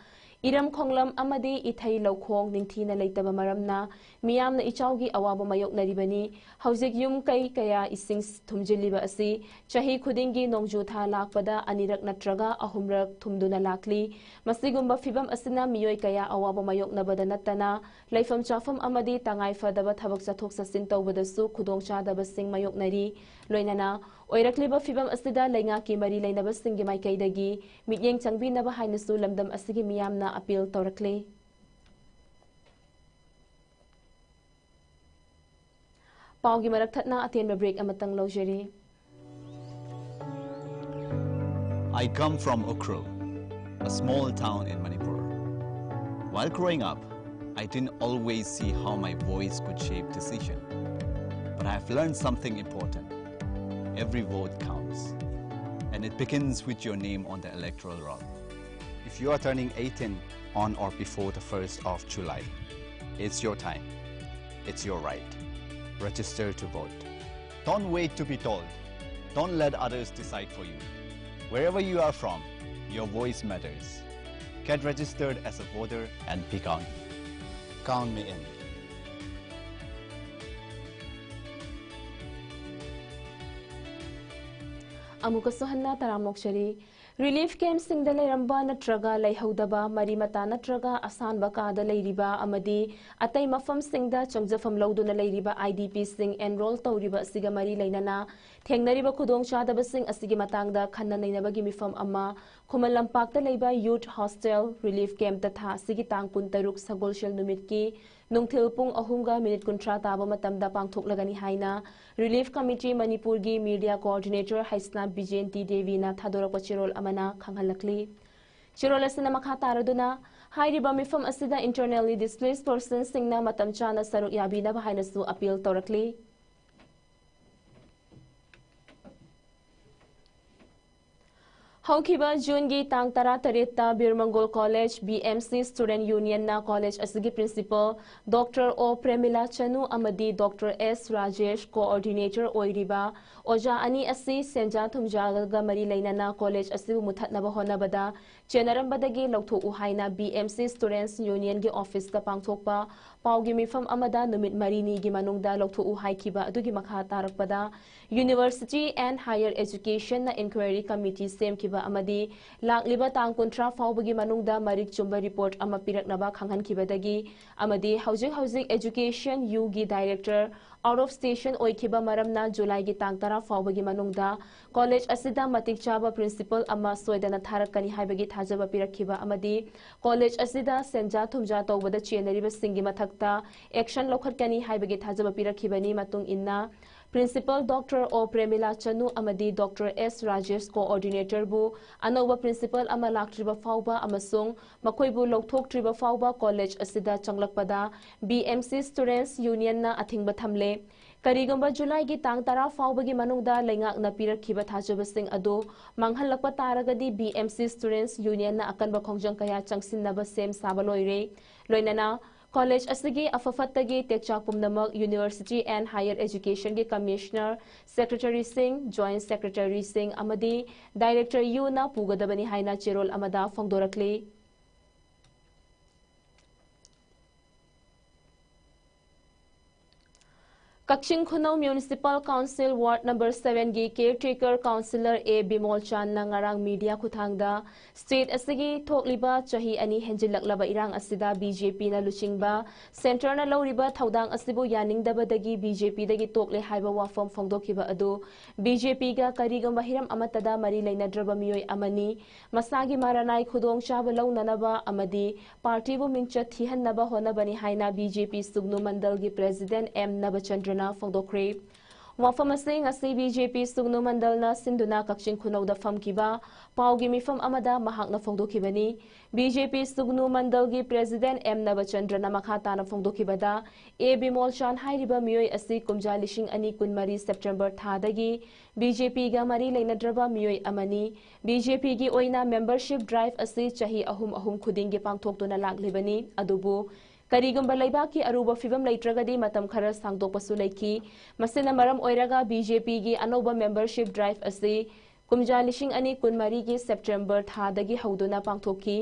ꯏꯔꯝ ꯈꯣꯡꯂꯝ ꯑꯃꯗꯤ ꯏꯊꯩ ꯂꯧꯈꯣꯡ ꯅꯤꯡꯊꯤꯅ ꯂꯩꯇꯕ ꯃꯔꯝꯅ ꯃꯤꯌꯥꯝꯅ ꯏꯆꯥꯎꯒꯤ ꯑꯋꯥꯕ ꯃꯥꯌꯣꯛꯅꯔꯤꯕꯅꯤ꯫ ꯍꯧꯖꯤꯛ ꯌꯨꯝ ꯀꯩ ꯀꯌꯥ ꯏꯁꯤꯡ ꯊꯨꯝꯖꯤꯜꯂꯤꯕ ꯑꯁꯤ ꯆꯍꯤ ꯈꯨꯗꯤꯡꯒꯤ ꯅꯣꯡꯖꯨ ꯊꯥ ꯂꯥꯛꯄꯗ ꯑꯅꯤꯔꯛ ꯅꯠꯇ꯭ꯔꯒ ꯑꯍꯨꯝꯔꯛ ꯊꯨꯝꯗꯨꯅ ꯂꯥꯛꯂꯤ꯫ ꯃꯁꯤꯒꯨꯝꯕ ꯐꯤꯚꯝ ꯑꯁꯤꯅ ꯃꯤꯑꯣꯏ ꯀꯌꯥ ꯑꯋꯥꯕ ꯃꯥꯌꯣꯛꯅꯕꯗ ꯅꯠꯇꯅ ꯂꯩꯐꯝ ꯆꯥꯐꯝ ꯑꯃꯗꯤ ꯇꯉꯥꯏ ꯐꯗꯕ ꯊꯕꯛ ꯆꯠꯊꯣꯛ ꯆꯠꯁꯤꯟ ꯇꯧꯕꯗꯁꯨ ꯈꯨꯗꯣꯡꯆꯥꯗꯕꯁꯤꯡ ꯃꯥꯌꯣꯛꯅꯔꯤ꯫ ꯂꯣꯏꯅꯅ ꯑꯣꯏꯔꯛꯂꯤꯕ ꯐꯤꯚꯝ ꯑꯁꯤꯗ ꯂꯩꯉꯥꯛꯀꯤ ꯃꯔꯤ ꯂꯩꯅꯕꯁꯤꯡꯒꯤ ꯃꯥꯏꯀꯩꯗꯒꯤ ꯃꯤꯠꯌꯦꯡ ꯆꯪꯕꯤꯅꯕ ꯍꯥꯏꯅꯁꯨ ꯂꯝꯗꯝ ꯑꯁꯤꯒꯤ ꯃꯤꯌꯥꯝꯅ ꯑꯄꯤꯜ ꯇꯧꯔꯛꯂꯤ꯫ ꯄꯥꯎꯒꯤ ꯃꯔꯛ ꯊꯠꯅ ꯑꯇꯦꯟꯕ ꯕ꯭ꯔꯦꯛ ꯑꯃꯇꯪ ꯂꯧꯖꯔꯤ꯫ I come from Ukhrul, a small town in Manipur. While growing up, I didn't always see how my voice could shape decision. But I have learned something important. Every vote counts. And it begins with your name on the electoral roll. If you are turning eighteen on or before the first of July, it's your time. It's your right. Register to vote. Don't wait to be told. Don't let others decide for you. Wherever you are from, your voice matters. Get registered as a voter and be counted. Count me in. ꯑꯃꯨꯛꯀꯁꯨ ꯍꯟꯅ ꯇꯔꯥꯝꯅ ꯑꯣꯛꯆꯔꯤ꯫ Relief ꯀꯦꯝꯞꯁꯤꯡꯗ ꯂꯩꯔꯝꯕ ꯅꯠꯇ꯭ꯔꯒ ꯂꯩꯍꯧꯗꯕ, ꯃꯔꯤ ꯃꯇꯥ ꯅꯠꯇ꯭ꯔꯒ ꯑꯁꯥꯟꯕ ꯀꯥꯗ ꯂꯩꯔꯤꯕ ꯑꯃꯗꯤ ꯑꯇꯩ ꯃꯐꯝꯁꯤꯡꯗ ꯆꯪꯖꯐꯝ ꯂꯧꯗꯨꯅ ꯂꯩꯔꯤꯕ IDPꯁꯤꯡ ꯑꯦꯟꯔꯣꯜ ꯇꯧꯔꯤꯕ ꯑꯁꯤꯒ ꯃꯔꯤ ꯂꯩꯅꯅ ꯊꯦꯡꯅꯔꯤꯕ ꯈꯨꯗꯣꯡꯆꯥꯗꯕꯁꯤꯡ ꯑꯁꯤꯒꯤ ꯃꯇꯥꯡꯗ ꯈꯟꯅ ꯅꯩꯅꯕꯒꯤ ꯃꯤꯐꯝ ꯑꯃ ꯈꯨꯃꯟ ꯂꯝꯄꯥꯛꯇ ꯂꯩꯕ ꯌꯨꯊ ꯍꯣꯁꯇꯦꯜ ꯔꯤꯂꯤꯐ ꯀꯦꯝꯞꯇ ꯊꯥ ꯑꯁꯤꯒꯤ ꯇꯥꯡ ꯀꯨꯟꯇꯔꯨꯛ ꯁꯒꯣꯜꯁꯦꯜ ꯅꯨꯃꯤꯠꯀꯤ ꯅꯨꯡꯊꯤꯜ ꯄꯨꯡ ꯑꯍꯨꯝꯒ ꯃꯤꯅꯤꯠ ꯀꯨꯟꯊ꯭ꯔꯥ ꯇꯥꯕ ꯃꯇꯝꯗ ꯄꯥꯡꯊꯣꯛꯂꯒꯅꯤ ꯍꯥꯏꯅ ꯔꯤꯂꯤꯐ ꯀꯃꯤꯇꯤ ꯃꯅꯤꯄꯨꯔꯒꯤ ꯃꯤꯗꯤꯌꯥ ꯀꯣꯑꯣꯔꯗꯤꯅꯦꯇꯔ ꯍꯩꯁꯅꯥꯝ ꯕꯤꯖꯦꯟꯇꯤ ꯗꯦꯕꯤꯅ ꯊꯥꯗꯣꯔꯛꯄ ꯆꯦꯔꯣꯜ ꯑꯃꯅ ꯈꯪꯍꯜꯂꯛꯂꯤ꯫ ꯆꯦꯔꯣꯜ ꯑꯁꯤꯅ ꯃꯈꯥ ꯇꯥꯔꯗꯨꯅ ꯍꯥꯏꯔꯤꯕ ꯃꯤꯐꯝ ꯑꯁꯤꯗ internally displaced personsꯁꯤꯡꯅ ꯃꯇꯝ ꯆꯥꯅ ꯁꯔꯨꯛ ꯌꯥꯕꯤꯅꯕ ꯍꯥꯏꯅꯁꯨ ꯑꯄꯤꯜ ꯇꯧꯔꯛꯂꯤ꯫ ꯍꯧꯈꯤꯕ ꯖꯨꯟꯒꯤ ꯇꯥꯡ ꯇꯔꯥꯇꯔꯦꯠꯇ ꯕꯤꯔꯃꯪꯒꯣꯜ ꯀꯣꯂꯦꯖ BMC Student Unionꯅ ꯀꯣꯂꯦꯖ ꯑꯁꯤꯒꯤ ꯄ꯭ꯔꯤꯟꯁꯤꯄꯜ ꯗꯣꯛꯇꯔ ꯑꯣ ꯄ꯭ꯔꯦꯃꯤꯂꯥ ꯆꯅꯨ ꯑꯃꯗꯤ ꯗꯣꯛꯇꯔ ꯑꯦꯁ ꯔꯥꯖꯦꯁ ꯀꯣꯑꯣꯔꯗꯤꯅꯦꯇꯔ ꯑꯣꯏꯔꯤꯕ ꯑꯣꯖꯥ ꯑꯅꯤ ꯑꯁꯤ ꯁꯦꯟꯖꯥ ꯊꯨꯝꯖꯥꯒ ꯃꯔꯤ ꯂꯩꯅꯅ ꯀꯣꯂꯦꯖ ꯑꯁꯤꯕꯨ ꯃꯨꯊꯠꯅꯕ ꯍꯣꯠꯅꯕꯗ ꯆꯦꯟꯅꯔꯝꯕꯗꯒꯤ ꯂꯧꯊꯣꯛꯎ ꯍꯥꯏꯅ BMC Students Unionꯒꯤ ꯑꯣꯐꯤꯁꯇ ꯄꯥꯡꯊꯣꯛꯄ ꯄꯥꯎꯒꯤ ꯃꯤꯐꯝ ꯑꯃꯗ ꯅꯨꯃꯤꯠ ꯃꯔꯤꯅꯤꯒꯤ ꯃꯅꯨꯡꯗ ꯂꯧꯊꯣꯛꯎ ꯍꯥꯏꯈꯤꯕ ꯑꯗꯨꯒꯤ ꯃꯈꯥ ꯇꯥꯔꯛꯄꯗ University and Higher Educationꯅ inquiry committee ꯁꯦꯝꯈꯤꯕ ꯑꯃꯗꯤ ꯂꯥꯛꯂꯤꯕ ꯇꯥꯡ ꯀꯨꯟꯊ꯭ꯔꯥ ꯐꯥꯎꯕꯒꯤ ꯃꯅꯨꯡꯗ ꯃꯔꯤꯛ ꯆꯨꯝꯕ report ꯑꯃ ꯄꯤꯔꯛꯅꯕ ꯈꯪꯍꯟꯈꯤꯕꯗꯒꯤ ꯑꯃꯗꯤ ꯍꯧꯖꯤꯛ ꯍꯧꯖꯤꯛ Education Uꯒꯤ director out of station ꯑꯣꯏꯈꯤꯕ ꯃꯔꯝꯅ ꯖꯨꯂꯥꯏꯒꯤ ꯇꯥꯡ ꯇꯔꯥ ꯐꯥꯎꯕꯒꯤ ꯃꯅꯨꯡꯗ ꯀꯣꯂꯦꯖ ꯑꯁꯤꯗ ꯃꯇꯤꯛ ꯆꯥꯕ ꯄ꯭ꯔꯤꯟꯁꯤꯄꯜ ꯑꯃ ꯁꯣꯏꯗꯅ ꯊꯥꯔꯛꯀꯅꯤ ꯍꯥꯏꯕꯒꯤ ꯊꯥꯖꯕ ꯄꯤꯔꯛꯈꯤꯕ ꯑꯃꯗꯤ ꯀꯣꯂꯦꯖ ꯑꯁꯤꯗ ꯁꯦꯟꯖꯥ ꯊꯨꯝꯖꯥ ꯇꯧꯕꯗ ꯆꯦꯟꯅꯔꯤꯕꯁꯤꯡꯒꯤ ꯃꯊꯛꯇ action ꯂꯧꯈꯠꯀꯅꯤ ꯍꯥꯏꯕꯒꯤ ꯊꯥꯖꯕ ꯄꯤꯔꯛꯈꯤꯕꯅꯤ꯫ ꯃꯇꯨꯡ ꯏꯟꯅ ꯄ꯭ꯔꯤꯟꯁꯤꯄꯜ ꯗꯣꯛꯇꯔ ꯑꯣ ꯄ꯭ꯔꯦꯃꯤꯂꯥ ꯆꯅꯨ ꯑꯃꯗꯤ ꯗꯣꯛꯇꯔ ꯑꯦꯁ ꯔꯥꯖꯦꯁ ꯀꯣꯑꯣꯔꯗꯤꯅꯦꯇꯔꯕꯨ ꯑꯅꯧꯕ ꯄ꯭ꯔꯤꯟꯁꯤꯄꯜ ꯑꯃ ꯂꯥꯛꯇ꯭ꯔꯤꯕ ꯐꯥꯎꯕ ꯑꯃꯁꯨꯡ ꯃꯈꯣꯏꯕꯨ ꯂꯧꯊꯣꯛꯇ꯭ꯔꯤꯕ ꯐꯥꯎꯕ ꯀꯣꯂꯦꯖ ꯑꯁꯤꯗ ꯆꯪꯂꯛꯄꯗ BMC Students Unionꯅ ꯑꯊꯤꯡꯕ ꯊꯝꯂꯦ꯫ ꯀꯔꯤꯒꯨꯝꯕ ꯖꯨꯂꯥꯏꯒꯤ ꯇꯥꯡ ꯇꯔꯥ ꯐꯥꯎꯕꯒꯤ ꯃꯅꯨꯡꯗ ꯂꯩꯉꯥꯛꯅ ꯄꯤꯔꯛꯈꯤꯕ ꯊꯥꯖꯕꯁꯤꯡ ꯑꯗꯨ ꯃꯥꯡꯍꯜꯂꯛꯄ ꯇꯥꯔꯒꯗꯤ BMC Students Unionꯅ ꯑꯀꯟꯕ ꯈꯣꯡꯖꯪ ꯀꯌꯥ ꯆꯪꯁꯤꯟꯅꯕ ꯁꯦꯝ ꯁꯥꯕ ꯂꯣꯏꯔꯦ꯫ ꯂꯣꯏꯅꯅ ꯀꯣꯂꯦꯖ ꯑꯁꯤꯒꯤ ꯑꯐ ꯐꯠꯇꯒꯤ ꯇꯦꯛꯆꯥꯛ ꯄꯨꯝꯅꯃꯛ University and Higher Educationꯒꯤ Commissioner, Secretaryꯁꯤꯡ, Joint Secretaryꯁꯤꯡ ꯑꯃꯗꯤ Director ꯌꯨꯅ ꯄꯨꯒꯗꯕꯅꯤ ꯍꯥꯏꯅ ꯆꯦꯔꯣꯜ ꯑꯃꯗ ꯐꯣꯡꯗꯣꯔꯛꯂꯤ꯫ ꯀꯛꯆꯤꯡ ꯈꯨꯅꯧ Municipal Council Ward number sevenꯒꯤ caretaker councillor ꯑꯦ ꯕꯤꯃꯣꯜ ꯆꯥꯟꯅ ꯉꯔꯥꯡ media ꯈꯨꯠꯊꯥꯡꯗ state ꯑꯁꯤꯒꯤ ꯊꯣꯛꯂꯤꯕ ꯆꯍꯤ ꯑꯅꯤ ꯍꯦꯟꯖꯤꯜꯂꯛꯂꯕ ꯏꯔꯥꯡ ꯑꯁꯤꯗ BJPꯅ ꯂꯨꯆꯤꯡꯕ centreꯅ ꯂꯧꯔꯤꯕ ꯊꯧꯗꯥꯡ ꯑꯁꯤꯕꯨ ꯌꯥꯅꯤꯡꯗꯕꯗꯒꯤ BJPꯗꯒꯤ ꯇꯣꯛꯂꯦ ꯍꯥꯏꯕ ꯋꯥꯐꯝ ꯐꯣꯡꯗꯣꯛꯈꯤꯕ ꯑꯗꯨ BJPꯒ ꯀꯔꯤꯒꯨꯝꯕ ꯍꯤꯔꯝ ꯑꯃꯠꯇꯗ ꯃꯔꯤ ꯂꯩꯅꯗ꯭ꯔꯕ ꯃꯤꯑꯣꯏ ꯑꯃꯅꯤ, ꯃꯁꯥꯒꯤ ꯃꯔꯥꯅꯥꯏ ꯈꯨꯗꯣꯡꯆꯥꯕ ꯂꯧꯅꯅꯕ ꯑꯃꯗꯤ partyꯕꯨ ꯃꯤꯡꯆꯠ ꯊꯤꯍꯟꯅꯕ ꯍꯣꯠꯅꯕꯅꯤ ꯍꯥꯏꯅ BJP ꯁꯨꯒꯅꯨ ꯃꯟꯗꯜꯒꯤ president ꯑꯦꯝ ꯅꯕꯆꯟꯗ꯭ꯔꯅ ꯐꯣꯡꯗꯣꯛꯈ꯭ꯔꯦ꯫ ꯋꯥꯐꯝ ꯑꯁꯤ ꯉꯁꯤ BJP ꯁꯨꯒꯅꯨ ꯃꯟꯗꯜꯅ ꯁꯤꯟꯗꯨꯅ ꯀꯛꯆꯤꯡ ꯈꯨꯅꯧꯗ ꯐꯝꯈꯤꯕ ꯄꯥꯎꯒꯤ ꯃꯤꯐꯝ ꯑꯃꯗ ꯃꯍꯥꯛꯅ ꯐꯣꯡꯗꯣꯛꯈꯤꯕꯅꯤ꯫ BJP ꯁꯨꯒꯅꯨ ꯃꯟꯗꯜꯒꯤ president ꯑꯦꯝ ꯅꯕꯆꯟꯗ꯭ꯔꯅ ꯃꯈꯥ ꯇꯥꯅ ꯐꯣꯡꯗꯣꯛꯈꯤꯕꯗ, ꯑꯦ ꯕꯤꯃꯣꯜ ꯆꯥꯟ ꯍꯥꯏꯔꯤꯕ ꯃꯤꯑꯣꯏ ꯑꯁꯤ ꯀꯨꯝꯖꯥ ꯂꯤꯁꯤꯡ ꯑꯅꯤ ꯀꯨꯟꯃꯔꯤ September ꯊꯥꯗꯒꯤ BJPꯒ ꯃꯔꯤ ꯂꯩꯅꯗ꯭ꯔꯕ ꯃꯤꯑꯣꯏ ꯑꯃꯅꯤ꯫ BJPꯒꯤ ꯑꯣꯏꯅ membership drive ꯑꯁꯤ ꯆꯍꯤ ꯑꯍꯨꯝ ꯑꯍꯨꯝ ꯈꯨꯗꯤꯡꯒꯤ ꯄꯥꯡꯊꯣꯛꯇꯨꯅ ꯂꯥꯛꯂꯤꯕꯅꯤ꯫ ꯑꯗꯨꯕꯨ ꯀꯔꯤꯒꯨꯝꯕ ꯂꯩꯕꯥꯛꯀꯤ ꯑꯔꯨꯕ ꯐꯤꯕꯝ ꯂꯩꯇ꯭ꯔꯒꯗꯤ ꯃꯇꯝ ꯈꯔ ꯁꯥꯡꯗꯣꯛꯄꯁꯨ ꯂꯩꯈꯤ꯫ ꯃꯁꯤꯅ ꯃꯔꯝ ꯑꯣꯏꯔꯒ BJPꯒꯤ ꯑꯅꯧꯕ membership drive ꯑꯁꯤ ꯀꯨꯝꯖꯥ ꯂꯤꯁꯤꯡ ꯑꯅꯤ ꯀꯨꯟꯃꯔꯤꯒꯤ September ꯊꯥꯗꯒꯤ ꯍꯧꯗꯨꯅ ꯄꯥꯡꯊꯣꯛꯈꯤ꯫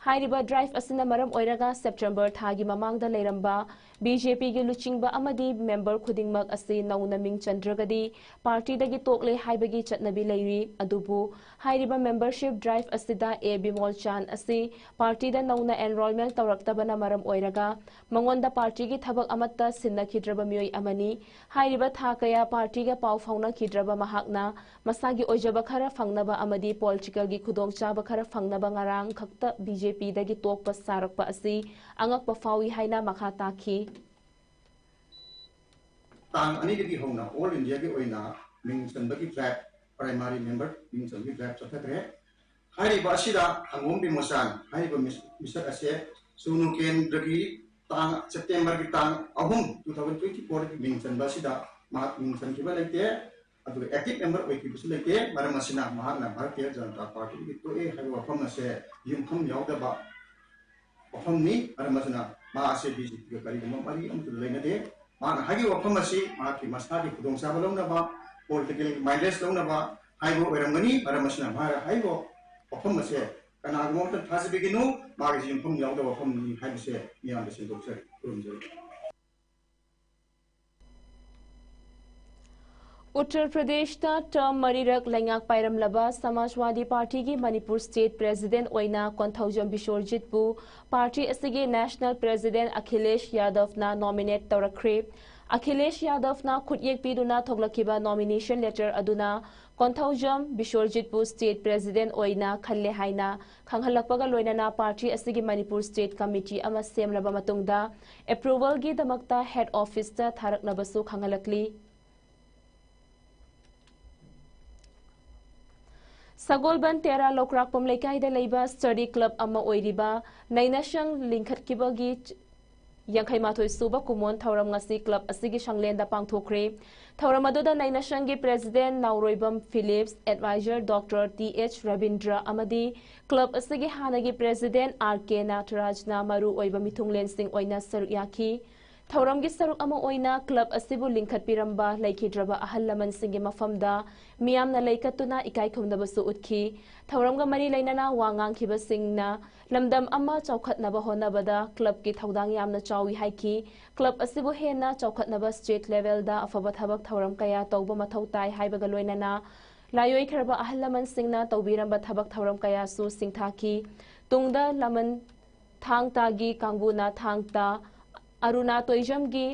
ꯍꯥꯏꯔꯤꯕ drive ꯑꯁꯤꯅ ꯃꯔꯝ ꯑꯣꯏꯔꯒ September ꯊꯥꯒꯤ ꯃꯃꯥꯡꯗ ꯂꯩꯔꯝꯕ BJPꯒꯤ ꯂꯨꯆꯤꯡꯕ ꯑꯃꯗꯤ member ꯈꯨꯗꯤꯡꯃꯛ ꯑꯁꯤ ꯅꯧꯅ ꯃꯤꯡ ꯆꯟꯗ꯭ꯔꯒꯗꯤ partyꯗꯒꯤ ꯇꯣꯛꯂꯦ ꯍꯥꯏꯕꯒꯤ ꯆꯠꯅꯕꯤ ꯂꯩꯔꯤ꯫ ꯑꯗꯨꯕꯨ ꯍꯥꯏꯔꯤꯕ membership drive ꯑꯁꯤꯗ ꯑꯦ ꯕꯤꯃꯣꯜ ꯆꯥꯟ ꯑꯁꯤ partyꯗ ꯅꯧꯅ enrollment ꯇꯧꯔꯛꯇꯕꯅ ꯃꯔꯝ ꯑꯣꯏꯔꯒ ꯃꯉꯣꯟꯗ partyꯒꯤ ꯊꯕꯛ ꯑꯃꯠꯇ ꯁꯤꯟꯅꯈꯤꯗ꯭ꯔꯕ ꯃꯤꯑꯣꯏ ꯑꯃꯅꯤ꯫ ꯍꯥꯏꯔꯤꯕ ꯊꯥ ꯀꯌꯥ partyꯒ ꯄꯥꯎ ꯐꯥꯎꯅꯈꯤꯗ꯭ꯔꯕ ꯃꯍꯥꯛꯅ ꯃꯁꯥꯒꯤ ꯑꯣꯏꯖꯕ ꯈꯔ ꯐꯪꯅꯕ ꯑꯃꯗꯤ politicalꯒꯤ ꯈꯨꯗꯣꯡꯆꯥꯕ ꯈꯔ ꯐꯪꯅꯕ ꯉꯔꯥꯡ ꯈꯛꯇ BJPꯗꯒꯤ ꯇꯣꯛꯄ ꯁꯥꯔꯛꯄ ꯑꯁꯤ ꯑꯉꯛꯄ ꯐꯥꯎꯏ ꯍꯥꯏꯅ ꯃꯈꯥ ꯇꯥꯈꯤ꯫ ꯇꯥꯡ ꯑꯅꯤꯗꯒꯤ ꯍꯧꯅ all Indiaꯒꯤ ꯑꯣꯏꯅ ꯃꯤꯡ ꯆꯟꯕꯒꯤ drive, primary member ꯃꯤꯡ ꯆꯟꯕꯒꯤ drive ꯆꯠꯊꯈ꯭ꯔꯦ꯫ ꯍꯥꯏꯔꯤꯕ ꯑꯁꯤꯗ ꯍꯪꯉꯣꯝ ꯕꯤꯃꯣꯆꯥꯟ ꯍꯥꯏꯔꯤꯕ ꯃꯤꯁ-, ꯃꯤꯁꯛ ꯑꯁꯦ ꯁꯨꯒꯅꯨ ꯀꯦꯟꯗ꯭ꯔꯒꯤ ꯇꯥꯡ, Septemberꯒꯤ ꯇꯥꯡ ꯑꯍꯨꯝ, two thousand twenty fourꯗꯒꯤ ꯃꯤꯡ ꯆꯟꯕ ꯑꯁꯤꯗ ꯃꯍꯥꯛ ꯃꯤꯡ ꯆꯟꯈꯤꯕ ꯂꯩꯇꯦ, ꯑꯗꯨꯒ active member ꯑꯣꯏꯈꯤꯕꯁꯨ ꯂꯩꯇꯦ꯫ ꯃꯔꯝ ꯑꯁꯤꯅ ꯃꯍꯥꯛꯅ ꯚꯥꯔꯇꯤꯌ ꯖꯅꯇꯥ ꯄꯥꯔꯇꯤꯗꯒꯤ ꯇꯣꯛꯑꯦ ꯍꯥꯏꯕ ꯋꯥꯐꯝ ꯑꯁꯦ ꯌꯨꯝꯐꯝ ꯌꯥꯎꯗꯕ ꯋꯥꯐꯝꯅꯤ꯫ ꯃꯔꯝ ꯑꯁꯤꯅ ꯃꯥ ꯑꯁꯤ ꯕꯤ ꯖꯦ ꯄꯤꯒ ꯀꯔꯤꯒꯨꯝꯕ ꯃꯔꯤ ꯑꯃꯠꯇ ꯂꯩꯅꯗꯦ꯫ ꯃꯥꯅ ꯍꯥꯏꯔꯤꯕ ꯋꯥꯐꯝ ꯑꯁꯤ ꯃꯍꯥꯛꯀꯤ ꯃꯁꯥꯒꯤ ꯈꯨꯗꯣꯡꯆꯥꯕ ꯂꯧꯅꯕ, ꯄꯣꯂꯤꯇꯤꯀꯦꯜ ꯃꯥꯏꯂꯦꯖ ꯂꯧꯅꯕ ꯍꯥꯏꯕ ꯑꯣꯏꯔꯝꯒꯅꯤ꯫ ꯃꯔꯝ ꯑꯁꯤꯅ ꯃꯥꯅ ꯍꯥꯏꯔꯤꯕ ꯋꯥꯐꯝ ꯑꯁꯦ ꯀꯅꯥꯒꯨꯝꯕ ꯑꯃꯠꯇ ꯊꯥꯖꯕꯤꯒꯅꯨ, ꯃꯥꯒꯤꯁꯤ ꯌꯨꯝꯐꯝ ꯌꯥꯎꯗꯕ ꯋꯥꯐꯝꯅꯤ ꯍꯥꯏꯕꯁꯦ ꯃꯤꯌꯥꯝꯗ ꯁꯦꯡꯗꯣꯛꯆꯔꯤ꯫ ꯈꯨꯔꯨꯝꯖꯔꯤ꯫ ꯎꯠꯇꯔ ꯄ꯭ꯔꯗꯦꯁꯇ ꯇꯔꯝ ꯃꯔꯤꯔꯛ ꯂꯩꯉꯥꯛ ꯄꯥꯏꯔꯝꯂꯕ ꯁꯃꯥꯖꯋꯥꯗꯤ ꯄꯥꯔꯇꯤꯒꯤ ꯃꯅꯤꯄꯨꯔ ꯁ꯭ꯇꯦꯠ ꯄ꯭ꯔꯦꯁꯤꯗꯦꯟꯠ ꯑꯣꯏꯅ ꯀꯣꯟꯊꯧꯖꯝ ꯕꯤꯁ꯭ꯋꯔꯖꯤꯠꯄꯨ ꯄꯥꯔꯇꯤ ꯑꯁꯤꯒꯤ national president Akhilesh ꯌꯥꯗꯕꯅ nominate ꯇꯧꯔꯛꯈ꯭ꯔꯦ꯫ Akhilesh ꯌꯥꯗꯕꯅ ꯈꯨꯠꯌꯦꯛ ꯄꯤꯗꯨꯅ ꯊꯣꯛꯂꯛꯈꯤꯕ ꯅꯣꯃꯤꯅꯦꯁꯟ ꯂꯦꯇꯔ ꯑꯗꯨꯅ ꯀꯣꯟꯊꯧꯖꯝ ꯕꯤꯁ꯭ꯋꯔꯖꯤꯠꯄꯨ ꯁ꯭ꯇꯦꯠ ꯄ꯭ꯔꯦꯁꯤꯗꯦꯟꯠ ꯑꯣꯏꯅ ꯈꯜꯂꯦ ꯍꯥꯏꯅ ꯈꯪꯍꯜꯂꯛꯄꯒ ꯂꯣꯏꯅꯅ ꯄꯥꯔꯇꯤ ꯑꯁꯤꯒꯤ ꯃꯅꯤꯄꯨꯔ ꯁ꯭ꯇꯦꯠ ꯀꯃꯤꯇꯤ ꯑꯃ ꯁꯦꯝꯂꯕ ꯃꯇꯨꯡꯗ ꯑꯦꯄ꯭ꯔꯨꯚꯜꯒꯤꯗꯃꯛꯇ ꯍꯦꯗ ꯑꯣꯐꯤꯁꯇ ꯊꯥꯔꯛꯅꯕꯁꯨ ꯈꯪꯍꯜꯂꯛꯂꯤ꯫ ꯁꯒꯣꯜꯕꯟ ꯇꯦꯔꯥ ꯂꯧꯀ꯭ꯔꯥꯛꯄꯝ ꯂꯩꯀꯥꯏꯗ ꯂꯩꯕ ꯁ꯭ꯇꯗꯤ ꯀ꯭ꯂꯕ ꯑꯃ ꯑꯣꯏꯔꯤꯕ ꯅꯩꯅꯁꯪ ꯂꯤꯡꯈꯠꯈꯤꯕꯒꯤ ꯌꯥꯡꯈꯩ ꯃꯥꯊꯣꯏ ꯁꯨꯕ ꯀꯨꯃꯣꯟ ꯊꯧꯔꯝ ꯉꯁꯤ ꯀ꯭ꯂꯕ ꯑꯁꯤꯒꯤ ꯁꯪꯂꯦꯟꯗ ꯄꯥꯡꯊꯣꯛꯈ꯭ꯔꯦ꯫ ꯊꯧꯔꯝ ꯑꯗꯨꯗ ꯅꯩꯅꯁꯪꯒꯤ ꯄ꯭ꯔꯦꯁꯤꯗꯦꯟꯠ ꯅꯥꯎꯔꯣꯏꯕꯝ Philips, adviser doctor T H Rabindra ꯑꯃꯗꯤ ꯀ꯭ꯂꯕ ꯑꯁꯤꯒꯤ ꯍꯥꯟꯅꯒꯤ ꯄ꯭ꯔꯦꯁꯤꯗꯦꯟꯠ ꯑꯥꯔ ꯀꯦ ꯅꯥꯊꯔꯥꯖꯅ ꯃꯔꯨ ꯑꯣꯏꯕ ꯃꯤꯊꯨꯡꯂꯦꯟꯁꯤꯡ ꯑꯣꯏꯅ ꯁꯔꯨꯛ ꯌꯥꯈꯤ꯫ ꯊꯧꯔꯝꯒꯤ ꯁꯔꯨꯛ ꯑꯃ ꯑꯣꯏꯅ ꯀ꯭ꯂꯕ ꯑꯁꯤꯕꯨ ꯂꯤꯡꯈꯠꯄꯤꯔꯝꯕ ꯂꯩꯈꯤꯗ꯭ꯔꯕ ꯑꯍꯜ ꯂꯃꯟꯁꯤꯡꯒꯤ ꯃꯐꯝꯗ ꯃꯤꯌꯥꯝꯅ ꯂꯩꯀꯠꯇꯨꯅ ꯏꯀꯥꯏ ꯈꯨꯝꯅꯕꯁꯨ ꯎꯠꯈꯤ꯫ ꯊꯧꯔꯝꯒ ꯃꯔꯤ ꯂꯩꯅꯅ ꯋꯥ ꯉꯥꯡꯈꯤꯕꯁꯤꯡꯅ ꯂꯝꯗꯝ ꯑꯃ ꯆꯥꯎꯈꯠꯅꯕ ꯍꯣꯠꯅꯕꯗ ꯀ꯭ꯂꯕꯀꯤ ꯊꯧꯗꯥꯡ ꯌꯥꯝꯅ ꯆꯥꯎꯏ ꯍꯥꯏꯈꯤ꯫ ꯀ꯭ꯂꯕ ꯑꯁꯤꯕꯨ ꯍꯦꯟꯅ ꯆꯥꯎꯈꯠꯅꯕ ꯁ꯭ꯇꯦꯠ ꯂꯦꯚꯦꯜꯗ ꯑꯐꯕ ꯊꯕꯛ ꯊꯧꯔꯝ ꯀꯌꯥ ꯇꯧꯕ ꯃꯊꯧ ꯇꯥꯏ ꯍꯥꯏꯕꯒ ꯂꯣꯏꯅꯅ ꯂꯥꯏꯑꯣꯏꯈ꯭ꯔꯕ ꯑꯍꯜ ꯂꯃꯟꯁꯤꯡꯅ ꯇꯧꯕꯤꯔꯝꯕ ꯊꯕꯛ ꯊꯧꯔꯝ ꯀꯌꯥꯁꯨ ꯁꯤꯡꯊꯥꯈꯤ꯫ ꯇꯨꯡꯗ ꯂꯃꯟ ꯊꯥꯡ ꯇꯥꯒꯤ ꯀꯥꯡꯕꯨꯅ ꯊꯥꯡ ꯇꯥ, ꯑꯔꯨꯅꯥ ꯇꯣꯏꯖꯝꯒꯤ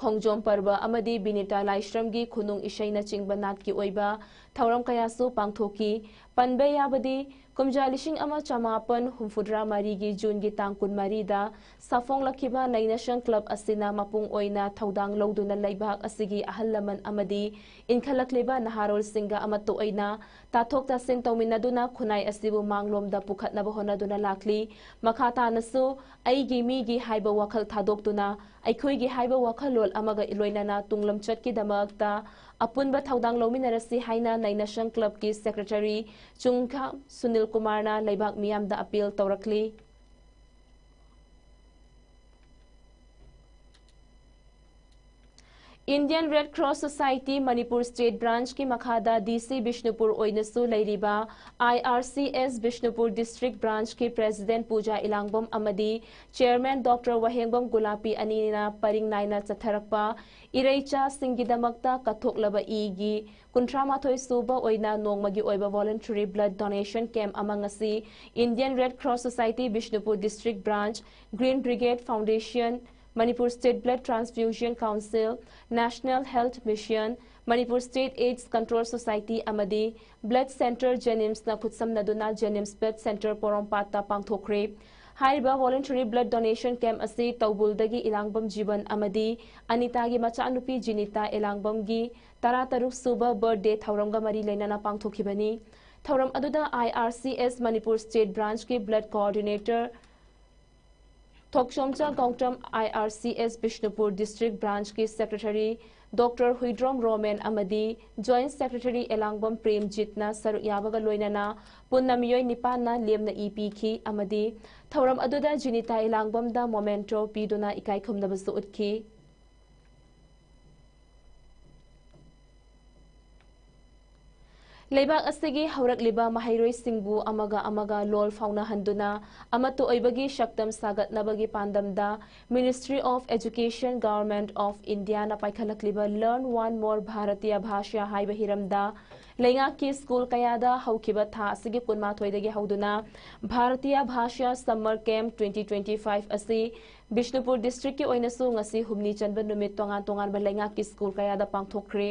ꯈꯣꯡꯖꯣꯝ ꯄꯔꯕ ꯑꯃꯗꯤ ꯕꯤꯅꯤꯇꯥ ꯂꯥꯏꯁ꯭ꯔꯝꯒꯤ ꯈꯨꯅꯨꯡ ꯏꯁꯩꯅꯆꯤꯡꯕ ꯅꯥꯠꯀꯤ ꯑꯣꯏꯕ ꯊꯧꯔꯝ ꯀꯌꯥꯁꯨ ꯄꯥꯡꯊꯣꯛꯈꯤ꯫ ꯄꯟꯕ ꯌꯥꯕꯗꯤ, ꯀꯨꯝꯖꯥ ꯂꯤꯁꯤꯡ ꯑꯃ ꯆꯃꯥꯄꯟ ꯍꯨꯝꯐꯨꯇꯔꯥ ꯃꯔꯤꯒꯤ ꯖꯨꯟꯒꯤ ꯇꯥꯡ ꯀꯨꯟꯃꯔꯤꯗ ꯁꯥꯐꯣꯡꯂꯛꯈꯤꯕ ꯅꯩꯅꯁꯪ ꯀ꯭ꯂꯕ ꯑꯁꯤꯅ ꯃꯄꯨꯡ ꯑꯣꯏꯅ ꯊꯧꯗꯥꯡ ꯂꯧꯗꯨꯅ ꯂꯩꯕꯥꯛ ꯑꯁꯤꯒꯤ ꯑꯍꯜ ꯂꯃꯟ ꯑꯃꯗꯤ ꯏꯟꯈꯠꯂꯛꯂꯤꯕ ꯅꯍꯥꯔꯣꯜꯁꯤꯡꯒ ꯑꯃꯠꯇ ꯑꯣꯏꯅ ꯇꯥꯊꯣꯛ ꯇꯥꯁꯤꯟ ꯇꯧꯃꯤꯟꯅꯗꯨꯅ ꯈꯨꯟꯅꯥꯏ ꯑꯁꯤꯕꯨ ꯃꯥꯡꯂꯣꯝꯗ ꯄꯨꯈꯠꯅꯕ ꯍꯣꯠꯅꯗꯨꯅ ꯂꯥꯛꯂꯤ꯫ ꯃꯈꯥ ꯇꯥꯅꯁꯨ ꯑꯩꯒꯤ ꯃꯤꯒꯤ ꯍꯥꯏꯕ ꯋꯥꯈꯜ ꯊꯥꯗꯣꯛꯇꯨꯅ ꯑꯩꯈꯣꯏꯒꯤ ꯍꯥꯏꯕ ꯋꯥꯈꯜꯂꯣꯟ ꯑꯃꯒ ꯂꯣꯏꯅꯅ ꯇꯨꯡꯂꯝꯆꯠꯀꯤꯗꯃꯛꯇ ꯑꯄꯨꯟꯕ ꯊꯧꯗꯥꯡ ꯂꯧꯃꯤꯟꯅꯔꯁꯤ ꯍꯥꯏꯅ ꯅꯩꯅꯁꯪ ꯀ꯭ꯂꯕꯀꯤ ꯁꯦꯀ꯭ꯔꯦꯇꯔꯤ ꯆꯨꯡꯈꯥ ꯁꯨꯅꯤꯜ ꯀꯨꯃꯥꯔꯅ ꯂꯩꯕꯥꯛ ꯃꯤꯌꯥꯝꯗ appeal ꯇꯧꯔꯛꯂꯤ꯫ Indian Red Cross Society Manipur State Branch ꯀꯤ ꯃꯈꯥꯗ D C ꯕꯤꯁꯅꯨꯄꯨꯔ ꯑꯣꯏꯅꯁꯨ ꯂꯩꯔꯤꯕ I R C S Bishnupur District Branch ꯀꯤ President ꯄꯨꯖꯥ ꯏꯂꯥꯡꯕꯝ ꯑꯃꯗꯤ Chairman Doctor ꯋꯥꯍꯦꯡꯕꯝ ꯒꯨꯂꯥꯄꯤ ꯑꯅꯤꯅ ꯄꯔꯤꯡ ꯅꯥꯏꯅ ꯆꯠꯊꯔꯛꯄ ꯏꯔꯩꯆꯥꯁꯤꯡꯒꯤꯗꯃꯛꯇ ꯀꯠꯊꯣꯛꯂꯕ ꯏꯒꯤ ꯀꯨꯟꯊ꯭ꯔꯥ ꯃꯥꯊꯣꯏ ꯁꯨꯕ ꯑꯣꯏꯅ ꯅꯣꯡꯃꯒꯤ ꯑꯣꯏꯕ Voluntary Blood Donation Camp ꯑꯃ ꯉꯁꯤ Indian Red Cross Society Bishnupur District Branch, Green Brigade Foundation, Manipur State Blood Transfusion Council, National Health Mission, Manipur State AIDS Control Society ꯑꯃꯗꯤ Blood Center JNIMS ꯅ ꯈꯨꯠꯁꯝꯅꯗꯨꯅ JNIMS Blood Center ꯄꯣꯔꯣꯝꯄꯥꯠꯇ ꯄꯥꯡꯊꯣꯛꯈ꯭ꯔꯦ꯫ ꯍꯥꯏꯔꯤꯕ Voluntary Blood Donation Camp ꯑꯁꯤ ꯇꯧꯕꯨꯜꯗꯒꯤ ꯏꯂꯥꯡꯕꯝ ꯖꯤꯕꯟ ꯑꯃꯗꯤ ꯑꯅꯤꯇꯥꯒꯤ ꯃꯆꯥꯅꯨꯄꯤ ꯖꯤꯅꯤꯇꯥ ꯏꯂꯥꯡꯕꯝꯒꯤ ꯇꯔꯥꯇꯔꯨꯛ ꯁꯨꯕ birthday ꯊꯧꯔꯝꯒ ꯃꯔꯤ ꯂꯩꯅꯅ ꯄꯥꯡꯊꯣꯛꯈꯤꯕꯅꯤ꯫ ꯊꯧꯔꯝ ꯑꯗꯨꯗ I R C S Manipur State Branch ꯀꯤ Blood Coordinator Thokchom Gautam, I R C S Bishnupur District Branch ꯀꯤ Secretary Doctor ꯍꯨꯏꯗ꯭ꯔꯣꯝ ꯔꯣꯃꯦꯟ ꯑꯃꯗꯤ Joint Secretary ꯑꯦꯂꯥꯡꯕꯝ ꯄ꯭ꯔꯦꯝꯖꯤꯠꯅ ꯁꯔꯨꯛ ꯌꯥꯕꯒ ꯂꯣꯏꯅꯅ ꯄꯨꯟꯅ ꯃꯤꯑꯣꯏ ꯅꯤꯄꯥꯟꯅ ꯂꯦꯝꯅ ꯏ ꯄꯤꯈꯤ ꯑꯃꯗꯤ ꯊꯧꯔꯝ ꯑꯗꯨꯗ ꯖꯤꯅꯤꯇꯥ ꯏꯂꯥꯡꯕꯝꯗ memento ꯄꯤꯗꯨꯅ ꯏꯀꯥꯏ ꯈꯨꯝꯅꯕꯁꯨ ꯎꯠꯈꯤ꯫ ꯂꯩꯕꯥꯛ ꯑꯁꯤꯒꯤ ꯍꯧꯔꯛꯂꯤꯕ ꯃꯍꯩꯔꯣꯏꯁꯤꯡꯕꯨ ꯑꯃꯒ ꯑꯃꯒ ꯂꯣꯜ ꯐꯥꯎꯅꯍꯟꯗꯨꯅ ꯑꯃꯠꯇ ꯑꯣꯏꯕꯒꯤ ꯁꯛꯇꯝ ꯁꯥꯒꯠꯅꯕꯒꯤ ꯄꯥꯟꯗꯝꯗ Ministry of Education, Government of India ꯅ ꯄꯥꯏꯈꯠꯂꯛꯂꯤꯕ Learn One More Bharatiya Bhasha ꯍꯥꯏꯕ ꯍꯤꯔꯝꯗ ꯂꯩꯉꯥꯛꯀꯤ ꯁ꯭ꯀꯨꯜ ꯀꯌꯥꯗ ꯍꯧꯈꯤꯕ ꯊꯥ ꯑꯁꯤꯒꯤ ꯀꯨꯟꯃꯥꯊꯣꯏꯗꯒꯤ ꯍꯧꯗꯨꯅ Bharatiya Bhasha Summer Camp twenty twenty-five ꯑꯁꯤ ꯕꯤꯁꯅꯨꯄꯨꯔ District ꯀꯤ ꯑꯣꯏꯅꯁꯨ ꯉꯁꯤ ꯍꯨꯝꯅꯤ ꯆꯟꯕ ꯅꯨꯃꯤꯠ ꯇꯣꯉꯥꯟ ꯇꯣꯉꯥꯟꯕ ꯂꯩꯉꯥꯛꯀꯤ ꯁ꯭ꯀꯨꯜ ꯀꯌꯥꯗ ꯄꯥꯡꯊꯣꯛꯈ꯭ꯔꯦ꯫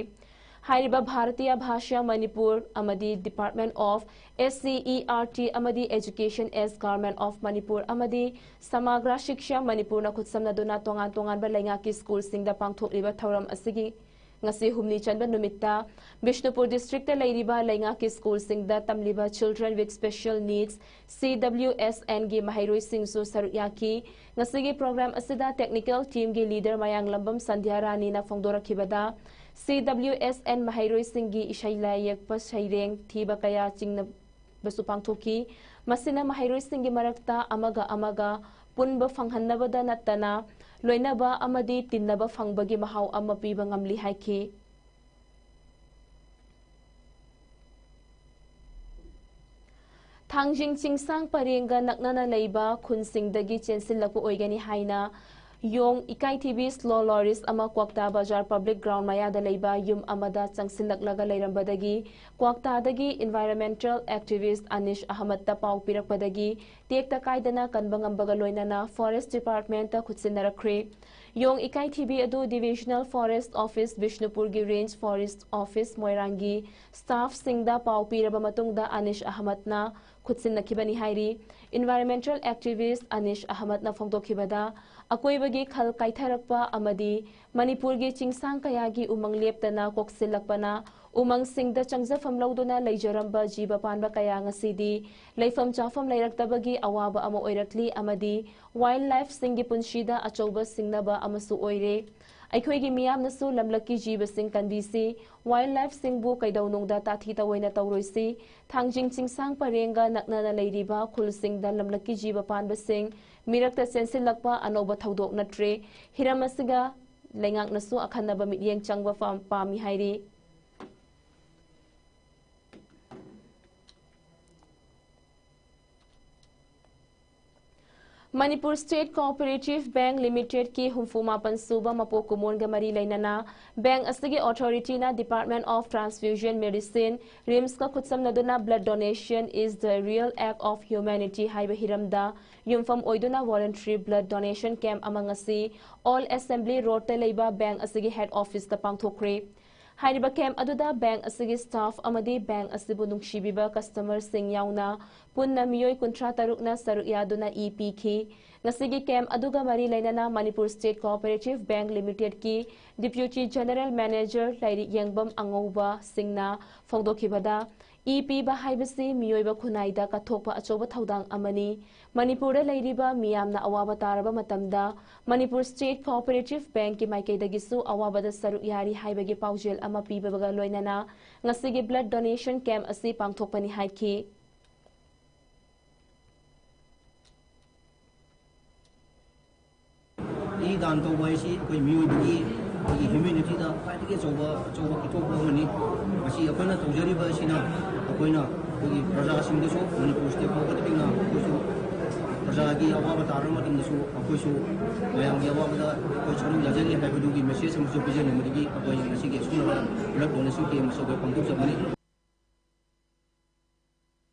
ꯍꯥꯏꯔꯤꯕ Bharatiya Bhasha Manipur ꯑꯃꯗꯤ Department of S C E R T ꯑꯃꯗꯤ Education as Government of Manipur ꯑꯃꯗꯤ Samagra Shiksha Manipur ꯅ ꯈꯨꯠꯁꯝꯅꯗꯨꯅ ꯇꯣꯉꯥꯟ ꯇꯣꯉꯥꯟꯕ ꯂꯩꯉꯥꯛꯀꯤ ꯁ꯭ꯀꯨꯜꯁꯤꯡꯗ ꯄꯥꯡꯊꯣꯛꯂꯤꯕ ꯊꯧꯔꯝ ꯑꯁꯤꯒꯤ ꯉꯁꯤ ꯍꯨꯝꯅꯤ ꯆꯟꯕ ꯅꯨꯃꯤꯠꯇ ꯕꯤꯁꯅꯨꯄꯨꯔ District ꯇ ꯂꯩꯔꯤꯕ ꯂꯩꯉꯥꯛꯀꯤ ꯁ꯭ꯀꯨꯜꯁꯤꯡꯗ ꯇꯝꯂꯤꯕ Children with Special Needs, C W S N ꯒꯤ ꯃꯍꯩꯔꯣꯏꯁꯤꯡꯁꯨ ꯁꯔꯨꯛ ꯌꯥꯈꯤ꯫ ꯉꯁꯤꯒꯤ program ꯑꯁꯤꯗ technical team ꯒꯤ leader ꯃꯌꯥꯡꯂꯝꯕꯝ ꯁꯟꯙ꯭ꯌꯥ ꯔꯥꯅꯤꯅ ꯐꯣꯡꯗꯣꯔꯛꯈꯤꯕꯗ, C W S N ꯃꯍꯩꯔꯣꯏꯁꯤꯡꯒꯤ ꯏꯁꯩ ꯂꯥꯏ ꯌꯦꯛꯄ ꯁꯩꯔꯦꯡ ꯊꯤꯕ ꯀꯌꯥ ꯆꯤꯡꯅꯕꯁꯨ ꯄꯥꯡꯊꯣꯛꯈꯤ꯫ ꯃꯁꯤꯅ ꯃꯍꯩꯔꯣꯏꯁꯤꯡꯒꯤ ꯃꯔꯛꯇ ꯑꯃꯒ ꯑꯃꯒ ꯄꯨꯟꯕ ꯐꯪꯍꯟꯅꯕꯗ ꯅꯠꯇꯅ ꯂꯣꯏꯅꯕ ꯑꯃꯗꯤ ꯇꯤꯟꯅꯕ ꯐꯪꯕꯒꯤ ꯃꯍꯥꯎ ꯑꯃ ꯄꯤꯕ ꯉꯝꯂꯤ ꯍꯥꯏꯈꯤ꯫ ꯊꯥꯡꯖꯤꯡ ꯆꯤꯡꯁꯥꯡ ꯄꯔꯦꯡꯒ ꯅꯛꯅꯅ ꯂꯩꯕ ꯈꯨꯟꯁꯤꯡꯗꯒꯤ ꯆꯦꯟꯁꯤꯜꯂꯛꯄ ꯑꯣꯏꯒꯅꯤ ꯍꯥꯏꯅ ꯌꯣꯡ ꯏꯀꯥꯏꯊꯤꯕꯤ slow loris ꯑꯃ ꯀ꯭ꯋꯥꯛꯇꯥ ꯕꯖꯥꯔ public ground ꯃꯌꯥꯗ ꯂꯩꯕ ꯌꯨꯝ ꯑꯃꯗ ꯆꯪꯁꯤꯜꯂꯛꯂꯒ ꯂꯩꯔꯝꯕꯗꯒꯤ ꯀ꯭ꯋꯥꯛꯇꯥꯗꯒꯤ environmental activist ꯑꯅꯤꯁ ꯑꯍꯃꯗꯇ ꯄꯥꯎ ꯄꯤꯔꯛꯄꯗꯒꯤ ꯇꯦꯛꯇ ꯀꯥꯏꯗꯅ ꯀꯟꯕ ꯉꯝꯕꯒ ꯂꯣꯏꯅꯅ forest departmentꯇ ꯈꯨꯠꯁꯤꯟꯅꯔꯛꯈ꯭ꯔꯦ꯫ ꯌꯣꯡ ꯏꯀꯥꯏꯊꯤꯕꯤ ꯑꯗꯨ divisional forest office ꯕꯤꯁꯅꯨꯄꯨꯔꯒꯤ range forest office ꯃꯣꯏꯔꯥꯡꯒꯤ staffꯁꯤꯡꯗ ꯄꯥꯎ ꯄꯤꯔꯕ ꯃꯇꯨꯡꯗ ꯑꯅꯤꯁ ꯑꯍꯃꯗꯅ ꯈꯨꯠꯁꯤꯟꯅꯈꯤꯕꯅꯤ ꯍꯥꯏꯔꯤ꯫ Environmental activist ꯑꯅꯤꯁ ꯑꯍꯃꯗꯅ ꯐꯣꯡꯗꯣꯛꯈꯤꯕꯗ, ꯑꯀꯣꯏꯕꯒꯤ ꯈꯜ ꯀꯥꯏꯊꯔꯛꯄ ꯑꯃꯗꯤ ꯃꯅꯤꯄꯨꯔꯒꯤ ꯆꯤꯡꯁꯥꯡ ꯀꯌꯥꯒꯤ ꯎꯃꯪ ꯂꯦꯞꯇꯅ ꯀꯣꯛꯁꯤꯜꯂꯛꯄꯅ ꯎꯃꯪꯁꯤꯡꯗ ꯆꯪꯖꯐꯝ ꯂꯧꯗꯨꯅ ꯂꯩꯖꯔꯝꯕ ꯖꯤꯕ ꯄꯥꯟꯕ ꯀꯌꯥ ꯉꯁꯤꯗꯤ ꯂꯩꯐꯝ ꯆꯥꯐꯝ ꯂꯩꯔꯛꯇꯕꯒꯤ ꯑꯋꯥꯕ ꯑꯃ ꯑꯣꯏꯔꯛꯂꯤ ꯑꯃꯗꯤ wildlifeꯁꯤꯡꯒꯤ ꯄꯨꯟꯁꯤꯗ ꯑꯆꯧꯕ ꯁꯤꯡꯅꯕ ꯑꯃꯁꯨ ꯑꯣꯏꯔꯦ꯫ ꯑꯩꯈꯣꯏꯒꯤ ꯃꯤꯌꯥꯝꯅꯁꯨ ꯂꯝꯂꯛꯀꯤ ꯖꯤꯕꯁꯤꯡ ꯀꯟꯕꯤꯁꯤ, wildlifeꯁꯤꯡꯕꯨ ꯀꯩꯗꯧꯅꯨꯡꯗ ꯇꯥꯊꯤ ꯇꯑꯣꯏꯅ ꯇꯧꯔꯣꯏꯁꯤ꯫ ꯊꯥꯡꯖꯤꯡ ꯆꯤꯡꯁꯥꯡ ꯄꯔꯦꯡꯒ ꯅꯛꯅꯅ ꯂꯩꯔꯤꯕ ꯈꯨꯜꯁꯤꯡꯗ ꯂꯝꯂꯛꯀꯤ ꯖꯤꯕ ꯄꯥꯟꯕꯁꯤꯡ ꯃꯤꯔꯛꯇ ꯆꯦꯟꯁꯤꯜꯂꯛꯄ ꯑꯅꯧꯕ ꯊꯧꯗꯣꯛ ꯅꯠꯇ꯭ꯔꯦ꯫ ꯍꯤꯔꯝ ꯑꯁꯤꯒ ꯂꯩꯉꯥꯛꯅꯁꯨ ꯑꯈꯟꯅꯕ ꯃꯤꯠꯌꯦꯡ ꯆꯪꯕ ꯄꯥꯝ-, ꯄꯥꯝꯃꯤ ꯍꯥꯏꯔꯤ꯫ ꯃꯅꯤꯄꯨꯔ State Cooperative Bank Limitedꯀꯤ ꯍꯨꯝꯐꯨ ꯃꯥꯄꯟ ꯁꯨꯕ ꯃꯄꯣꯛ ꯀꯨꯝꯑꯣꯟꯒ ꯃꯔꯤ ꯂꯩꯅꯅ bank ꯑꯁꯤꯒꯤ authorityꯅ Department of Transfusion Medicine, RIMSꯀ ꯈꯨꯠꯁꯝꯅꯗꯨꯅ Blood donation is the real act of humanity ꯍꯥꯏꯕ ꯍꯤꯔꯝꯗ ꯌꯨꯝꯐꯝ ꯑꯣꯏꯗꯨꯅ voluntary blood donation camp ꯑꯃ ꯉꯁꯤ Old Assembly Roadꯇ ꯂꯩꯕ bank ꯑꯁꯤꯒꯤ head officeꯇ ꯄꯥꯡꯊꯣꯛꯈ꯭ꯔꯦ꯫ ꯍꯥꯏꯔꯤꯕ camp ꯑꯗꯨꯗ bank ꯑꯁꯤꯒꯤ staff ꯑꯃꯗꯤ bank ꯑꯁꯤꯕꯨ ꯅꯨꯡꯁꯤꯕꯤꯕ customerꯁꯤꯡ ꯌꯥꯎꯅ ꯄꯨꯟꯅ ꯃꯤꯑꯣꯏ ꯀꯨꯟꯊ꯭ꯔꯥ ꯇꯔꯨꯛꯅ ꯁꯔꯨꯛ ꯌꯥꯗꯨꯅ ꯏ ꯄꯤꯈꯤ꯫ ꯉꯁꯤꯒꯤ camp ꯑꯗꯨꯒ ꯃꯔꯤ ꯂꯩꯅꯅ Manipur State Cooperative Bank Limitedꯀꯤ Deputy General Manager ꯂꯥꯏꯔꯤꯛ ꯌꯦꯡꯕꯝ ꯑꯉꯧꯕ ꯁꯤꯡꯅ ꯐꯣꯡꯗꯣꯛꯈꯤꯕꯗ, ꯏ ꯄꯤꯕ ꯍꯥꯏꯕꯁꯤ ꯃꯤꯑꯣꯏꯕ ꯈꯨꯟꯅꯥꯏꯗ ꯀꯠꯊꯣꯛꯄ ꯑꯆꯧꯕ ꯊꯧꯗꯥꯡ ꯑꯃꯅꯤ꯫ ꯃꯅꯤꯄꯨꯔꯗ ꯂꯩꯔꯤꯕ ꯃꯤꯌꯥꯝꯅ ꯑꯋꯥꯕ ꯇꯥꯔꯕ ꯃꯇꯝꯗ ꯃꯅꯤꯄꯨꯔ State Cooperative Bankꯀꯤ ꯃꯥꯏꯀꯩꯗꯒꯤꯁꯨ ꯑꯋꯥꯕꯗ ꯁꯔꯨꯛ ꯌꯥꯔꯤ ꯍꯥꯏꯕꯒꯤ ꯄꯥꯎꯖꯦꯜ ꯑꯃ ꯄꯤꯕꯒ ꯂꯣꯏꯅꯅ ꯉꯁꯤꯒꯤ blood donation camp ꯑꯁꯤ ꯄꯥꯡꯊꯣꯛꯄꯅꯤ ꯍꯥꯏꯈꯤ꯫ ꯗꯥꯟ ꯇꯧꯕ ꯍꯥꯏꯁꯤ ꯑꯩꯈꯣꯏ ꯃꯤꯑꯣꯏꯕꯒꯤ, ꯑꯩꯈꯣꯏꯒꯤ ꯍ꯭ꯌꯨꯃꯦꯅꯤꯇꯤꯗ ꯈ꯭ꯋꯥꯏꯗꯒꯤ ꯑꯆꯧꯕ, ꯑꯆꯧꯕ ꯄꯤꯊꯣꯛꯄ ꯑꯃꯅꯤ꯫ ꯃꯁꯤ ꯑꯩꯈꯣꯏꯅ ꯇꯧꯖꯔꯤꯕ ꯑꯁꯤꯅ ꯑꯩꯈꯣꯏꯅ ꯑꯩꯈꯣꯏꯒꯤ ꯄ꯭ꯔꯖꯥꯁꯤꯡꯗꯁꯨ, ꯃꯅꯤꯄꯨꯔ ꯁ꯭ꯇꯦꯠ ꯐꯥꯎꯕꯗ ꯄꯤꯛꯅ ꯑꯩꯈꯣꯏꯁꯨ ꯄ꯭ꯔꯖꯥꯒꯤ ꯑꯋꯥꯕ ꯇꯥꯔꯕ ꯃꯇꯝꯗꯁꯨ ꯑꯩꯈꯣꯏꯁꯨ ꯃꯌꯥꯝꯒꯤ ꯑꯋꯥꯕꯗ ꯑꯩꯈꯣꯏ ꯁꯔꯨꯛ ꯌꯥꯖꯔꯤ ꯍꯥꯏꯕꯗꯨꯒꯤ ꯃꯦꯁꯦꯖ ꯑꯃꯁꯨ ꯄꯤꯖꯅꯤꯡꯕꯗꯒꯤ ꯑꯩꯈꯣꯏ ꯉꯁꯤꯒꯤ ꯑꯁꯨꯝꯅ ꯕ꯭ꯂꯗ ꯗꯣꯅꯦꯁꯟ ꯀꯦꯝ ꯑꯃꯁꯨ ꯑꯩꯈꯣꯏ ꯄꯥꯡꯊꯣꯛꯆꯕꯅꯤ꯫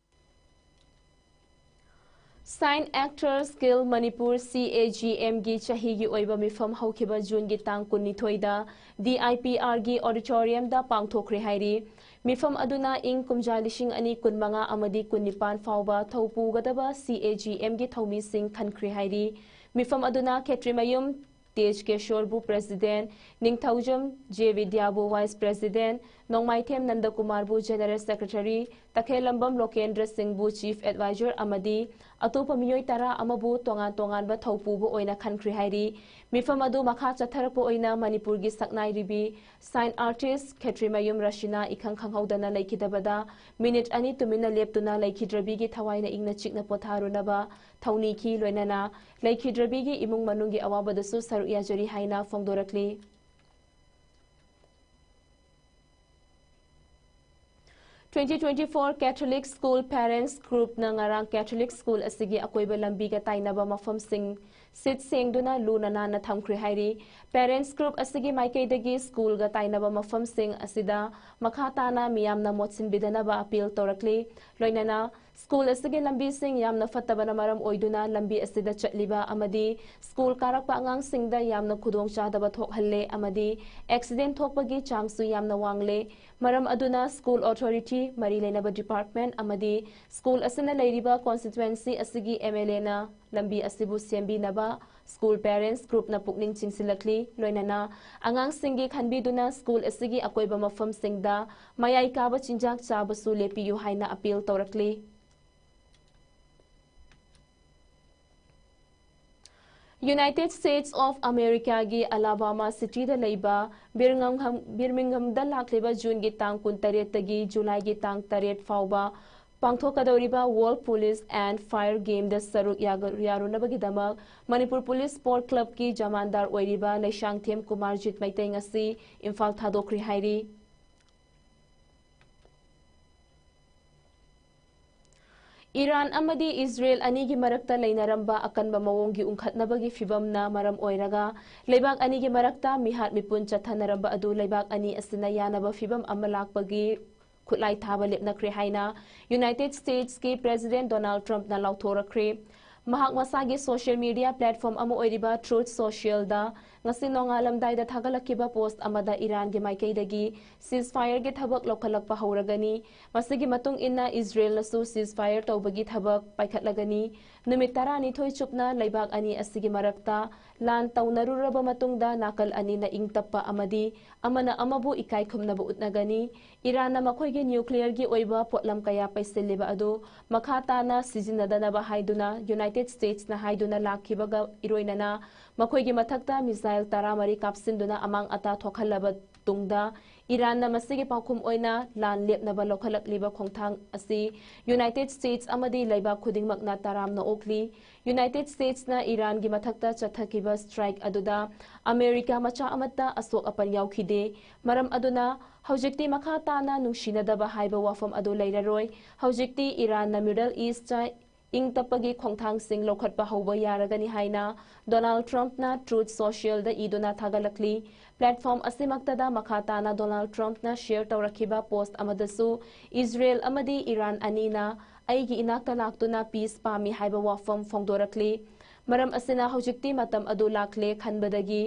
Sign Actors Guild Manipur, C A G M ꯒꯤ ꯆꯍꯤꯒꯤ ꯑꯣꯏꯕ ꯃꯤꯐꯝ ꯍꯧꯈꯤꯕ ꯖꯨꯟꯒꯤ ꯇꯥꯡ ꯀꯨꯟꯅꯤꯊꯣꯏꯗ D I P R ꯒꯤ auditorium ꯗ ꯄꯥꯡꯊꯣꯛꯈ꯭ꯔꯦ ꯍꯥꯏꯔꯤ꯫ ꯃꯤꯐꯝ ꯑꯗꯨꯅ ꯏꯪ ꯀꯨꯝꯖꯥ ꯂꯤꯁꯤꯡ ꯑꯅꯤ ꯀꯨꯟꯃꯉꯥ ꯑꯃꯗꯤ ꯀꯨꯟꯅꯤꯄꯥꯟ ꯐꯥꯎꯕ ꯊꯧꯄꯨꯒꯗꯕ C A G M ꯒꯤ ꯊꯧꯃꯤꯁꯤꯡ ꯈꯟꯈ꯭ꯔꯦ ꯍꯥꯏꯔꯤ꯫ ꯃꯤꯐꯝ ꯑꯗꯨꯅ ꯈꯦꯇ꯭ꯔꯤꯃꯌꯨꯝ ꯇꯦꯖ ꯀꯦꯁꯣꯔꯕꯨ President, ꯅꯤꯡꯊꯧꯖꯝ J ꯕꯤꯗ꯭ꯌꯥꯕꯨ Vice President, ꯅꯣꯡꯃꯥꯏꯊꯦꯝ ꯅꯟꯗꯀꯨꯃꯥꯔꯕꯨ General Secretary, ꯇꯈꯦꯜꯂꯝꯕꯝ ꯂꯣꯀꯦꯟꯗ꯭ꯔ ꯁꯤꯡꯕꯨ Chief Advisor ꯑꯃꯗꯤ ꯑꯇꯣꯞꯄ ꯃꯤꯑꯣꯏ ꯇꯔꯥ ꯑꯃꯕꯨ ꯇꯣꯉꯥꯟ ꯇꯣꯉꯥꯟꯕ ꯊꯧꯄꯨꯕ ꯑꯣꯏꯅ ꯈꯟꯈ꯭ꯔꯦ ꯍꯥꯏꯔꯤ꯫ ꯃꯤꯐꯝ ꯑꯗꯨ ꯃꯈꯥ ꯆꯠꯊꯔꯛꯄ ꯑꯣꯏꯅ ꯃꯅꯤꯄꯨꯔꯒꯤ ꯁꯛꯅꯥꯏꯔꯤꯕꯤ sign artist ꯈꯦꯇ꯭ꯔꯤꯃꯌꯨꯝ ꯔꯁꯤꯅꯥ ꯏꯈꯪ ꯈꯪꯍꯧꯗꯅ ꯂꯩꯈꯤꯗꯕꯗ minute ꯑꯅꯤ ꯇꯨꯃꯤꯟꯅ ꯂꯦꯞꯇꯨꯅ ꯂꯩꯈꯤꯗ꯭ꯔꯕꯤꯒꯤ ꯊꯋꯥꯏꯅ ꯏꯪꯅ ꯆꯤꯛꯅ ꯄꯣꯊꯥꯔꯨꯅꯕ ꯊꯧꯅꯤꯈꯤ꯫ ꯂꯣꯏꯅꯅ ꯂꯩꯈꯤꯗ꯭ꯔꯕꯤꯒꯤ ꯏꯃꯨꯡ ꯃꯅꯨꯡꯒꯤ ꯑꯋꯥꯕꯗꯁꯨ ꯁꯔꯨꯛ ꯌꯥꯖꯔꯤ ꯍꯥꯏꯅ ꯐꯣꯡꯗꯣꯔꯛꯂꯤ꯫ Twenty twenty-four Catholic School Parents Group ꯅ ꯉꯔꯥꯡ Catholic School ꯑꯁꯤꯒꯤ ꯑꯀꯣꯏꯕ ꯂꯝꯕꯤꯒ ꯇꯥꯏꯅꯕ ꯃꯐꯝꯁꯤꯡ ꯁꯤꯠ ꯁꯦꯡꯗꯨꯅ ꯂꯨꯅ ꯅꯥꯟꯅ ꯊꯝꯈ꯭ꯔꯦ ꯍꯥꯏꯔꯤ꯫ Parents Group ꯑꯁꯤꯒꯤ ꯃꯥꯏꯀꯩꯗꯒꯤ school ꯒ ꯇꯥꯏꯅꯕ ꯃꯐꯝꯁꯤꯡ ꯑꯁꯤꯗ ꯃꯈꯥ ꯇꯥꯅ ꯃꯤꯌꯥꯝꯅ ꯃꯣꯠꯁꯤꯟꯕꯤꯗꯅꯕ appeal ꯇꯧꯔꯛꯂꯤ꯫ ꯂꯣꯏꯅꯅ school ꯑꯁꯤꯒꯤ ꯂꯝꯕꯤꯁꯤꯡ ꯌꯥꯝꯅ ꯐꯠꯇꯕꯅ ꯃꯔꯝ ꯑꯣꯏꯗꯨꯅ ꯂꯝꯕꯤ ꯑꯁꯤꯗ ꯆꯠꯂꯤꯕ ꯑꯃꯗꯤ school ꯀꯥꯔꯛꯄ ꯑꯉꯥꯡꯁꯤꯡꯗ ꯌꯥꯝꯅ ꯈꯨꯗꯣꯡꯆꯥꯗꯕ ꯊꯣꯛꯍꯜꯂꯦ ꯑꯃꯗꯤ accident ꯊꯣꯛꯄꯒꯤ ꯆꯥꯡꯁꯨ ꯌꯥꯝꯅ ꯋꯥꯡꯂꯦ꯫ ꯃꯔꯝ ꯑꯗꯨꯅ school authority, ꯃꯔꯤ ꯂꯩꯅꯕ department ꯑꯃꯗꯤ school ꯑꯁꯤꯅ ꯂꯩꯔꯤꯕ constituency ꯑꯁꯤꯒꯤ M L A ꯅ ꯂꯝꯕꯤ ꯑꯁꯤꯕꯨ ꯁꯦꯝꯕꯤꯅꯕ school parents group ꯅ ꯄꯨꯛꯅꯤꯡ ꯆꯤꯡꯁꯤꯜꯂꯛꯂꯤ꯫ ꯂꯣꯏꯅꯅ ꯑꯉꯥꯡꯁꯤꯡꯒꯤ ꯈꯟꯕꯤꯗꯨꯅ school ꯑꯁꯤꯒꯤ ꯑꯀꯣꯏꯕ ꯃꯐꯝꯁꯤꯡꯗ ꯃꯌꯥꯏ ꯀꯥꯕ ꯆꯤꯟꯖꯥꯛ ꯆꯥꯕꯁꯨ ꯂꯦꯞꯄꯤꯌꯨ ꯍꯥꯏꯅ appeal ꯇꯧꯔꯛꯂꯤ꯫ United States of America ꯒꯤ Alabama city ꯗ ꯂꯩꯕ Birmingham, Birmingham ꯗ ꯂꯥꯛꯂꯤꯕ June ꯒꯤ ꯇꯥꯡ ꯀꯨꯟꯇꯔꯦꯠꯇꯒꯤ July ꯒꯤ ꯇꯥꯡ ꯇꯔꯦꯠ ꯐꯥꯎꯕ ꯄꯥꯡꯊꯣꯛꯀꯗꯧꯔꯤꯕ World Police and Fire Gameꯗ ꯁꯔꯨꯛ ꯌꯥꯒ-, ꯌꯥꯔꯨꯅꯕꯒꯤꯗꯃꯛ ꯃꯅꯤꯄꯨꯔ ꯄꯨꯂꯤꯁ ꯁ꯭ꯄꯣꯔꯠ ꯀ꯭ꯂꯕꯀꯤ ꯖꯃꯥꯟꯗꯥꯔ ꯑꯣꯏꯔꯤꯕ ꯂꯩꯁꯥꯡꯊꯦꯝ ꯀꯨꯃꯥꯔꯖꯤꯠ ꯃꯩꯇꯩ ꯉꯁꯤ ꯏꯝꯐꯥꯜ ꯊꯥꯗꯣꯛꯈ꯭ꯔꯦ ꯍꯥꯏꯔꯤ꯫ ꯏꯔꯥꯟ ꯑꯃꯗꯤ ꯏꯖꯔꯦꯜ ꯑꯅꯤꯒꯤ ꯃꯔꯛꯇ ꯂꯩꯅꯔꯝꯕ ꯑꯀꯟꯕ ꯃꯑꯣꯡꯒꯤ ꯎꯪꯈꯠꯅꯕꯒꯤ ꯐꯤꯚꯝꯅ ꯃꯔꯝ ꯑꯣꯏꯔꯒ ꯂꯩꯕꯥꯛ ꯑꯅꯤꯒꯤ ꯃꯔꯛꯇ ꯃꯤꯍꯥꯠ ꯃꯤꯄꯨꯟ ꯆꯠꯊꯅꯔꯝꯕ ꯑꯗꯨ ꯂꯩꯕꯥꯛ ꯑꯅꯤ ꯑꯁꯤꯅ ꯌꯥꯅꯕ ꯐꯤꯚꯝ ꯑꯃ ꯂꯥꯛꯄꯒꯤ ꯈꯨꯠꯂꯥꯏ ꯊꯥꯕ ꯂꯦꯞꯅꯈ꯭ꯔꯦ ꯍꯥꯏꯅ ꯌꯨꯅꯥꯏꯇꯦꯗ ꯁ꯭ꯇꯦꯠꯁꯀꯤ ꯄ꯭ꯔꯦꯁꯤꯗꯦꯟꯠ ꯗꯣꯅꯥꯜꯗ ꯇ꯭ꯔꯝꯞꯅ ꯂꯥꯎꯊꯣꯔꯛꯈ꯭ꯔꯦ꯫ ꯃꯍꯥꯛ ꯃꯁꯥꯒꯤ ꯁꯣꯁꯤꯌꯦꯜ ꯃꯤꯗꯤꯌꯥ ꯄ꯭ꯂꯦꯠꯐꯣꯔꯝ ꯑꯃ ꯑꯣꯏꯔꯤꯕ ꯇ꯭ꯔꯨꯊ ꯁꯣꯁꯤꯌꯦꯜꯗ ꯉꯁꯤ ꯅꯣꯡꯉꯥꯜꯂꯝꯗꯥꯏꯗ ꯊꯥꯒꯠꯂꯛꯈꯤꯕ ꯄꯣꯁꯠ ꯑꯃꯗ ꯏꯔꯥꯟꯒꯤ ꯃꯥꯏꯀꯩꯗꯒꯤ ꯁꯤꯖꯐꯥꯌꯔꯒꯤ ꯊꯕꯛ ꯂꯧꯈꯠꯂꯛꯄ ꯍꯧꯔꯒꯅꯤ꯫ ꯃꯁꯤꯒꯤ ꯃꯇꯨꯡ ꯏꯟꯅ ꯏꯖꯔꯦꯜꯅꯁꯨ ꯁꯤꯖꯐꯥꯌꯔ ꯇꯧꯕꯒꯤ ꯊꯕꯛ ꯄꯥꯏꯈꯠꯂꯒꯅꯤ꯫ ꯅꯨꯃꯤꯠ ꯇꯔꯥꯅꯤꯊꯣꯏ ꯆꯨꯞꯅ ꯂꯩꯕꯥꯛ ꯑꯅꯤ ꯑꯁꯤꯒꯤ ꯃꯔꯛꯇ ꯂꯥꯟ ꯇꯧꯅꯔꯨꯔꯕ ꯃꯇꯨꯡꯗ ꯅꯥꯀꯜ ꯑꯅꯤꯅ ꯏꯪ ꯇꯞꯄ ꯑꯃꯗꯤ ꯑꯃꯅ ꯑꯃꯕꯨ ꯏꯀꯥꯏ ꯈꯨꯝꯅꯕ ꯎꯠꯅꯒꯅꯤ꯫ ꯏꯔꯥꯟꯅ ꯃꯈꯣꯏꯒꯤ ꯅ꯭ꯌꯨꯀ꯭ꯂꯤꯌꯔꯒꯤ ꯑꯣꯏꯕ ꯄꯣꯠꯂꯝ ꯀꯌꯥ ꯄꯩꯁꯤꯜꯂꯤꯕ ꯑꯗꯨ ꯃꯈꯥ ꯇꯥꯅ ꯁꯤꯖꯤꯟꯅꯗꯅꯕ ꯍꯥꯏꯗꯨꯅ ꯌꯨꯅꯥꯏꯇꯦꯗ ꯁ꯭ꯇꯦꯠꯁꯅ ꯍꯥꯏꯗꯨꯅ ꯂꯥꯛꯈꯤꯕꯒ ꯏꯔꯣꯏꯅꯅ ꯃꯈꯣꯏꯒꯤ ꯃꯊꯛꯇ ꯃꯤꯁꯥꯏꯜ ꯇꯔꯥꯃꯔꯤ ꯀꯥꯞꯁꯤꯟꯗꯨꯅ ꯑꯃꯥꯡ ꯑꯇꯥ ꯊꯣꯛꯍꯜꯂꯕ ꯇꯨꯡꯗ ꯏꯔꯥꯟꯅ ꯃꯁꯤꯒꯤ ꯄꯥꯎꯈꯨꯝ ꯑꯣꯏꯅ ꯂꯥꯟ ꯂꯦꯞꯅꯕ ꯂꯧꯈꯠꯂꯛꯂꯤꯕ ꯈꯣꯡꯊꯥꯡ ꯑꯁꯤ ꯌꯨꯅꯥꯏꯇꯦꯗ ꯁ꯭ꯇꯦꯠꯁ ꯑꯃꯗꯤ ꯂꯩꯕꯥꯛ ꯈꯨꯗꯤꯡꯃꯛꯅ ꯇꯔꯥꯝꯅ ꯑꯣꯛꯂꯤ꯫ ꯌꯨꯅꯥꯏꯇꯦꯗ ꯁ꯭ꯇꯦꯠꯁꯅ ꯏꯔꯥꯟꯒꯤ ꯃꯊꯛꯇ ꯆꯠꯊꯈꯤꯕ ꯁ꯭ꯇ꯭ꯔꯥꯏꯛ ꯑꯗꯨꯗ ꯑꯃꯦꯔꯤꯀꯥ ꯃꯆꯥ ꯑꯃꯠꯇ ꯑꯁꯣꯛ ꯑꯄꯟ ꯌꯥꯎꯈꯤꯗꯦ꯫ ꯃꯔꯝ ꯑꯗꯨꯅ ꯍꯧꯖꯤꯛꯇꯤ ꯃꯈꯥ ꯇꯥꯅ ꯅꯨꯡꯁꯤꯅꯗꯕ ꯍꯥꯏꯕ ꯋꯥꯐꯝ ꯑꯗꯨ ꯂꯩꯔꯔꯣꯏ꯫ ꯍꯧꯖꯤꯛꯇꯤ ꯏꯔꯥꯟꯅ ꯃꯤꯗꯜ ꯏꯁꯇ ꯏꯪ ꯇꯞꯄꯒꯤ ꯈꯣꯡꯊꯥꯡꯁꯤꯡ ꯂꯧꯈꯠꯄ ꯍꯧꯕ ꯌꯥꯔꯒꯅꯤ ꯍꯥꯏꯅ ꯗꯣꯅꯥꯜꯗ ꯇ꯭ꯔꯝꯞꯅ ꯇ꯭ꯔꯨꯊ ꯁꯣꯁꯤꯌꯦꯜꯗ ꯏꯗꯨꯅ ꯊꯥꯒꯠꯂꯛꯂꯤ꯫ ꯄ꯭ꯂꯦꯠꯐꯣꯔꯝ ꯑꯁꯤꯃꯛꯇꯗ ꯃꯈꯥ ꯇꯥꯅ ꯗꯣꯅꯥꯜꯗ ꯇ꯭ꯔꯝꯞꯅ ꯁꯤꯌꯔ ꯇꯧꯔꯛꯈꯤꯕ ꯄꯣꯁꯠ ꯑꯃꯗꯁꯨ ꯏꯖꯔꯦꯜ ꯑꯃꯗꯤ ꯏꯔꯥꯟ ꯑꯅꯤꯅ ꯑꯩꯒꯤ ꯏꯅꯥꯛꯇ ꯂꯥꯛꯇꯨꯅ ꯄꯤꯁ ꯄꯥꯝꯃꯤ ꯍꯥꯏꯕ ꯋꯥꯐꯝ ꯐꯣꯡꯗꯣꯔꯛꯂꯤ꯫ ꯃꯔꯝ ꯑꯁꯤꯅ ꯍꯧꯖꯤꯛꯇꯤ ꯃꯇꯝ ꯑꯗꯨ ꯂꯥꯛꯂꯦ ꯈꯟꯕꯗꯒꯤ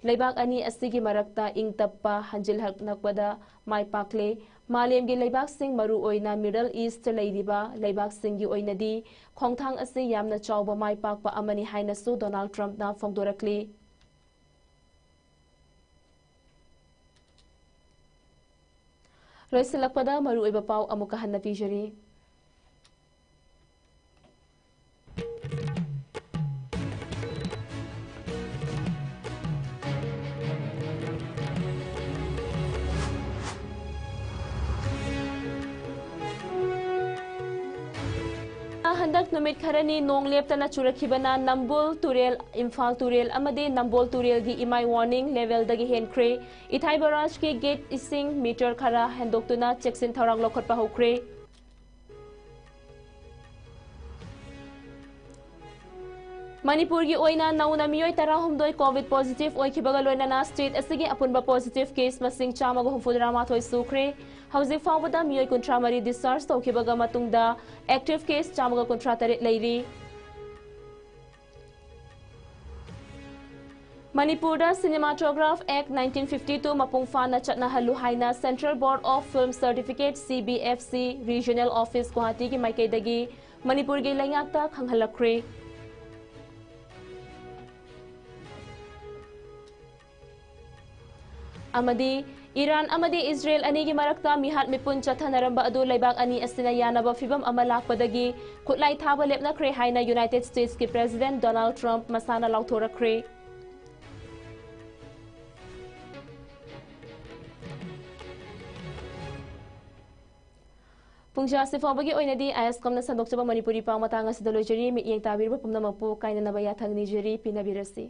ꯂꯩꯕꯥꯛ ꯑꯅꯤ ꯑꯁꯤꯒꯤ ꯃꯔꯛꯇ ꯏꯪ ꯇꯞꯄ ꯍꯟꯖꯤꯜꯍꯛꯂꯛꯄꯗ ꯃꯥꯏ ꯄꯥꯛꯂꯦ꯫ ꯃꯥꯂꯦꯝꯒꯤ ꯂꯩꯕꯥꯛꯁꯤꯡ, ꯃꯔꯨꯑꯣꯏꯅ ꯃꯤꯗꯜ ꯏꯁꯇ ꯂꯩꯔꯤꯕ ꯂꯩꯕꯥꯛꯁꯤꯡꯒꯤ ꯑꯣꯏꯅꯗꯤ ꯈꯣꯡꯊꯥꯡ ꯑꯁꯤ ꯌꯥꯝꯅ ꯆꯥꯎꯕ ꯃꯥꯏ ꯄꯥꯛꯄ ꯑꯃꯅꯤ ꯍꯥꯏꯅꯁꯨ ꯗꯣꯅꯥꯜꯗ ꯇ꯭ꯔꯝꯞꯅ ꯐꯣꯡꯗꯣꯔꯛꯂꯤ꯫ ꯂꯣꯏꯁꯤꯜꯂꯛꯄꯗ ꯃꯔꯨꯑꯣꯏꯕ ꯄꯥꯎ ꯑꯃꯨꯛꯀ ꯍꯟꯅ ꯄꯤꯖꯔꯤ꯫ ꯅꯨꯃꯤꯠ ꯈꯔꯅꯤ ꯅꯣꯡ ꯂꯦꯞꯇꯅ ꯆꯨꯔꯛꯈꯤꯕꯅ ꯅꯝꯕꯨꯜ ꯇꯨꯔꯦꯜ, ꯏꯝꯐꯥꯜ ꯇꯨꯔꯦꯜ ꯑꯃꯗꯤ ꯅꯝꯕꯣꯜ ꯇꯨꯔꯦꯜꯒꯤ ꯏꯃꯥꯏ ꯋꯥꯔꯅꯤꯡ ꯂꯦꯚꯦꯜꯗꯒꯤ ꯍꯦꯟꯈ꯭ꯔꯦ꯫ ꯏꯊꯥꯏ ꯕꯔꯥꯖꯀꯤ ꯒꯦꯠ ꯏꯁꯤꯡ ꯃꯤꯇꯔ ꯈꯔ ꯍꯦꯟꯗꯣꯛꯇꯨꯅ ꯆꯦꯛꯁꯤꯟ ꯊꯧꯔꯥꯡ ꯂꯧꯈꯠꯄ ꯍꯧꯈ꯭ꯔꯦ꯫ ꯃꯅꯤꯄꯨꯔꯒꯤ ꯑꯣꯏꯅ ꯅꯧꯅ ꯃꯤꯑꯣꯏ ꯇꯔꯥꯍꯨꯝꯗꯣꯏ ꯀꯣꯚꯤꯗ ꯄꯣꯖꯤꯇꯤꯚ ꯑꯣꯏꯈꯤꯕꯒ ꯂꯣꯏꯅꯅ ꯁ꯭ꯇꯦꯠ ꯑꯁꯤꯒꯤ ꯑꯄꯨꯟꯕ ꯄꯣꯖꯤꯇꯤꯚ ꯀꯦꯁ ꯃꯁꯤꯡ ꯆꯥꯝꯃꯒ ꯍꯨꯝꯐꯨꯇꯔꯥ ꯃꯥꯊꯣꯏ ꯁꯨꯈ꯭ꯔꯦ꯫ ꯍꯧꯖꯤꯛ ꯐꯥꯎꯕꯗ ꯃꯤꯑꯣꯏ ꯀꯨꯟꯊ꯭ꯔꯥ ꯃꯔꯤ ꯗꯤꯁꯆꯥꯔꯖ ꯇꯧꯈꯤꯕꯒ ꯃꯇꯨꯡꯗ ꯑꯦꯛꯇꯤꯚ ꯀꯦꯁ ꯆꯥꯝꯃꯒ ꯀꯨꯟꯊ꯭ꯔꯥ ꯇꯔꯦꯠ ꯂꯩꯔꯤ꯫ ꯃꯅꯤꯄꯨꯔꯗ Cinematograph Act nineteen fifty two ꯃꯄꯨꯡ ꯐꯥꯅ ꯆꯠꯅꯍꯜꯂꯨ ꯍꯥꯏꯅ Central Board of Film Certificate, C B F C, Regional Office ꯒꯨꯋꯥꯍꯥꯇꯤꯒꯤ ꯃꯥꯏꯀꯩꯗꯒꯤ ꯃꯅꯤꯄꯨꯔꯒꯤ ꯂꯩꯉꯥꯛꯇ ꯈꯪꯍꯜꯂꯛꯈ꯭ꯔꯦ꯫ ꯑꯃꯗꯤ ꯏꯔꯥꯟ ꯑꯃꯗꯤ ꯏꯖꯔꯦꯜ ꯑꯅꯤꯒꯤ ꯃꯔꯛꯇ ꯃꯤꯍꯥꯠ ꯃꯤꯄꯨꯟ ꯆꯠꯊꯅꯔꯝꯕ ꯑꯗꯨ ꯂꯩꯕꯥꯛ ꯑꯅꯤ ꯑꯁꯤꯅ ꯌꯥꯅꯕ ꯐꯤꯚꯝ ꯑꯃ ꯂꯥꯛꯄꯗꯒꯤ ꯈꯨꯠꯂꯥꯏ ꯊꯥꯕ ꯂꯦꯞꯅꯈ꯭ꯔꯦ ꯍꯥꯏꯅ ꯌꯨꯅꯥꯏꯇꯦꯗ ꯁ꯭ꯇꯦꯠꯁꯀꯤ ꯄ꯭ꯔꯦꯁꯤꯗꯦꯟꯠ ꯗꯣꯅꯥꯜꯗ ꯇ꯭ꯔꯝꯞ ꯃꯁꯥꯅ ꯂꯥꯎꯊꯣꯔꯛꯈ꯭ꯔꯦ꯫ ꯄꯨꯡꯖꯥ ꯑꯁꯤ ꯐꯥꯎꯕꯒꯤ ꯑꯣꯏꯅꯗꯤ ꯑꯥꯏ ꯑꯦꯁ ꯀꯝꯅ ꯁꯟꯗꯣꯛꯆꯕ ꯃꯅꯤꯄꯨꯔꯤ ꯄꯥꯎ ꯃꯇꯥꯡ ꯑꯁꯤꯗ ꯂꯣꯏꯖꯔꯤ꯫ ꯃꯤꯠꯌꯦꯡ ꯇꯥꯕꯤꯔꯤꯕ ꯄꯨꯝꯅꯃꯛꯄꯨ ꯀꯥꯏꯅꯅꯕ ꯌꯥꯊꯪ ꯅꯤꯖꯔꯤ꯫ ꯄꯤꯅꯕꯤꯔꯁꯤ꯫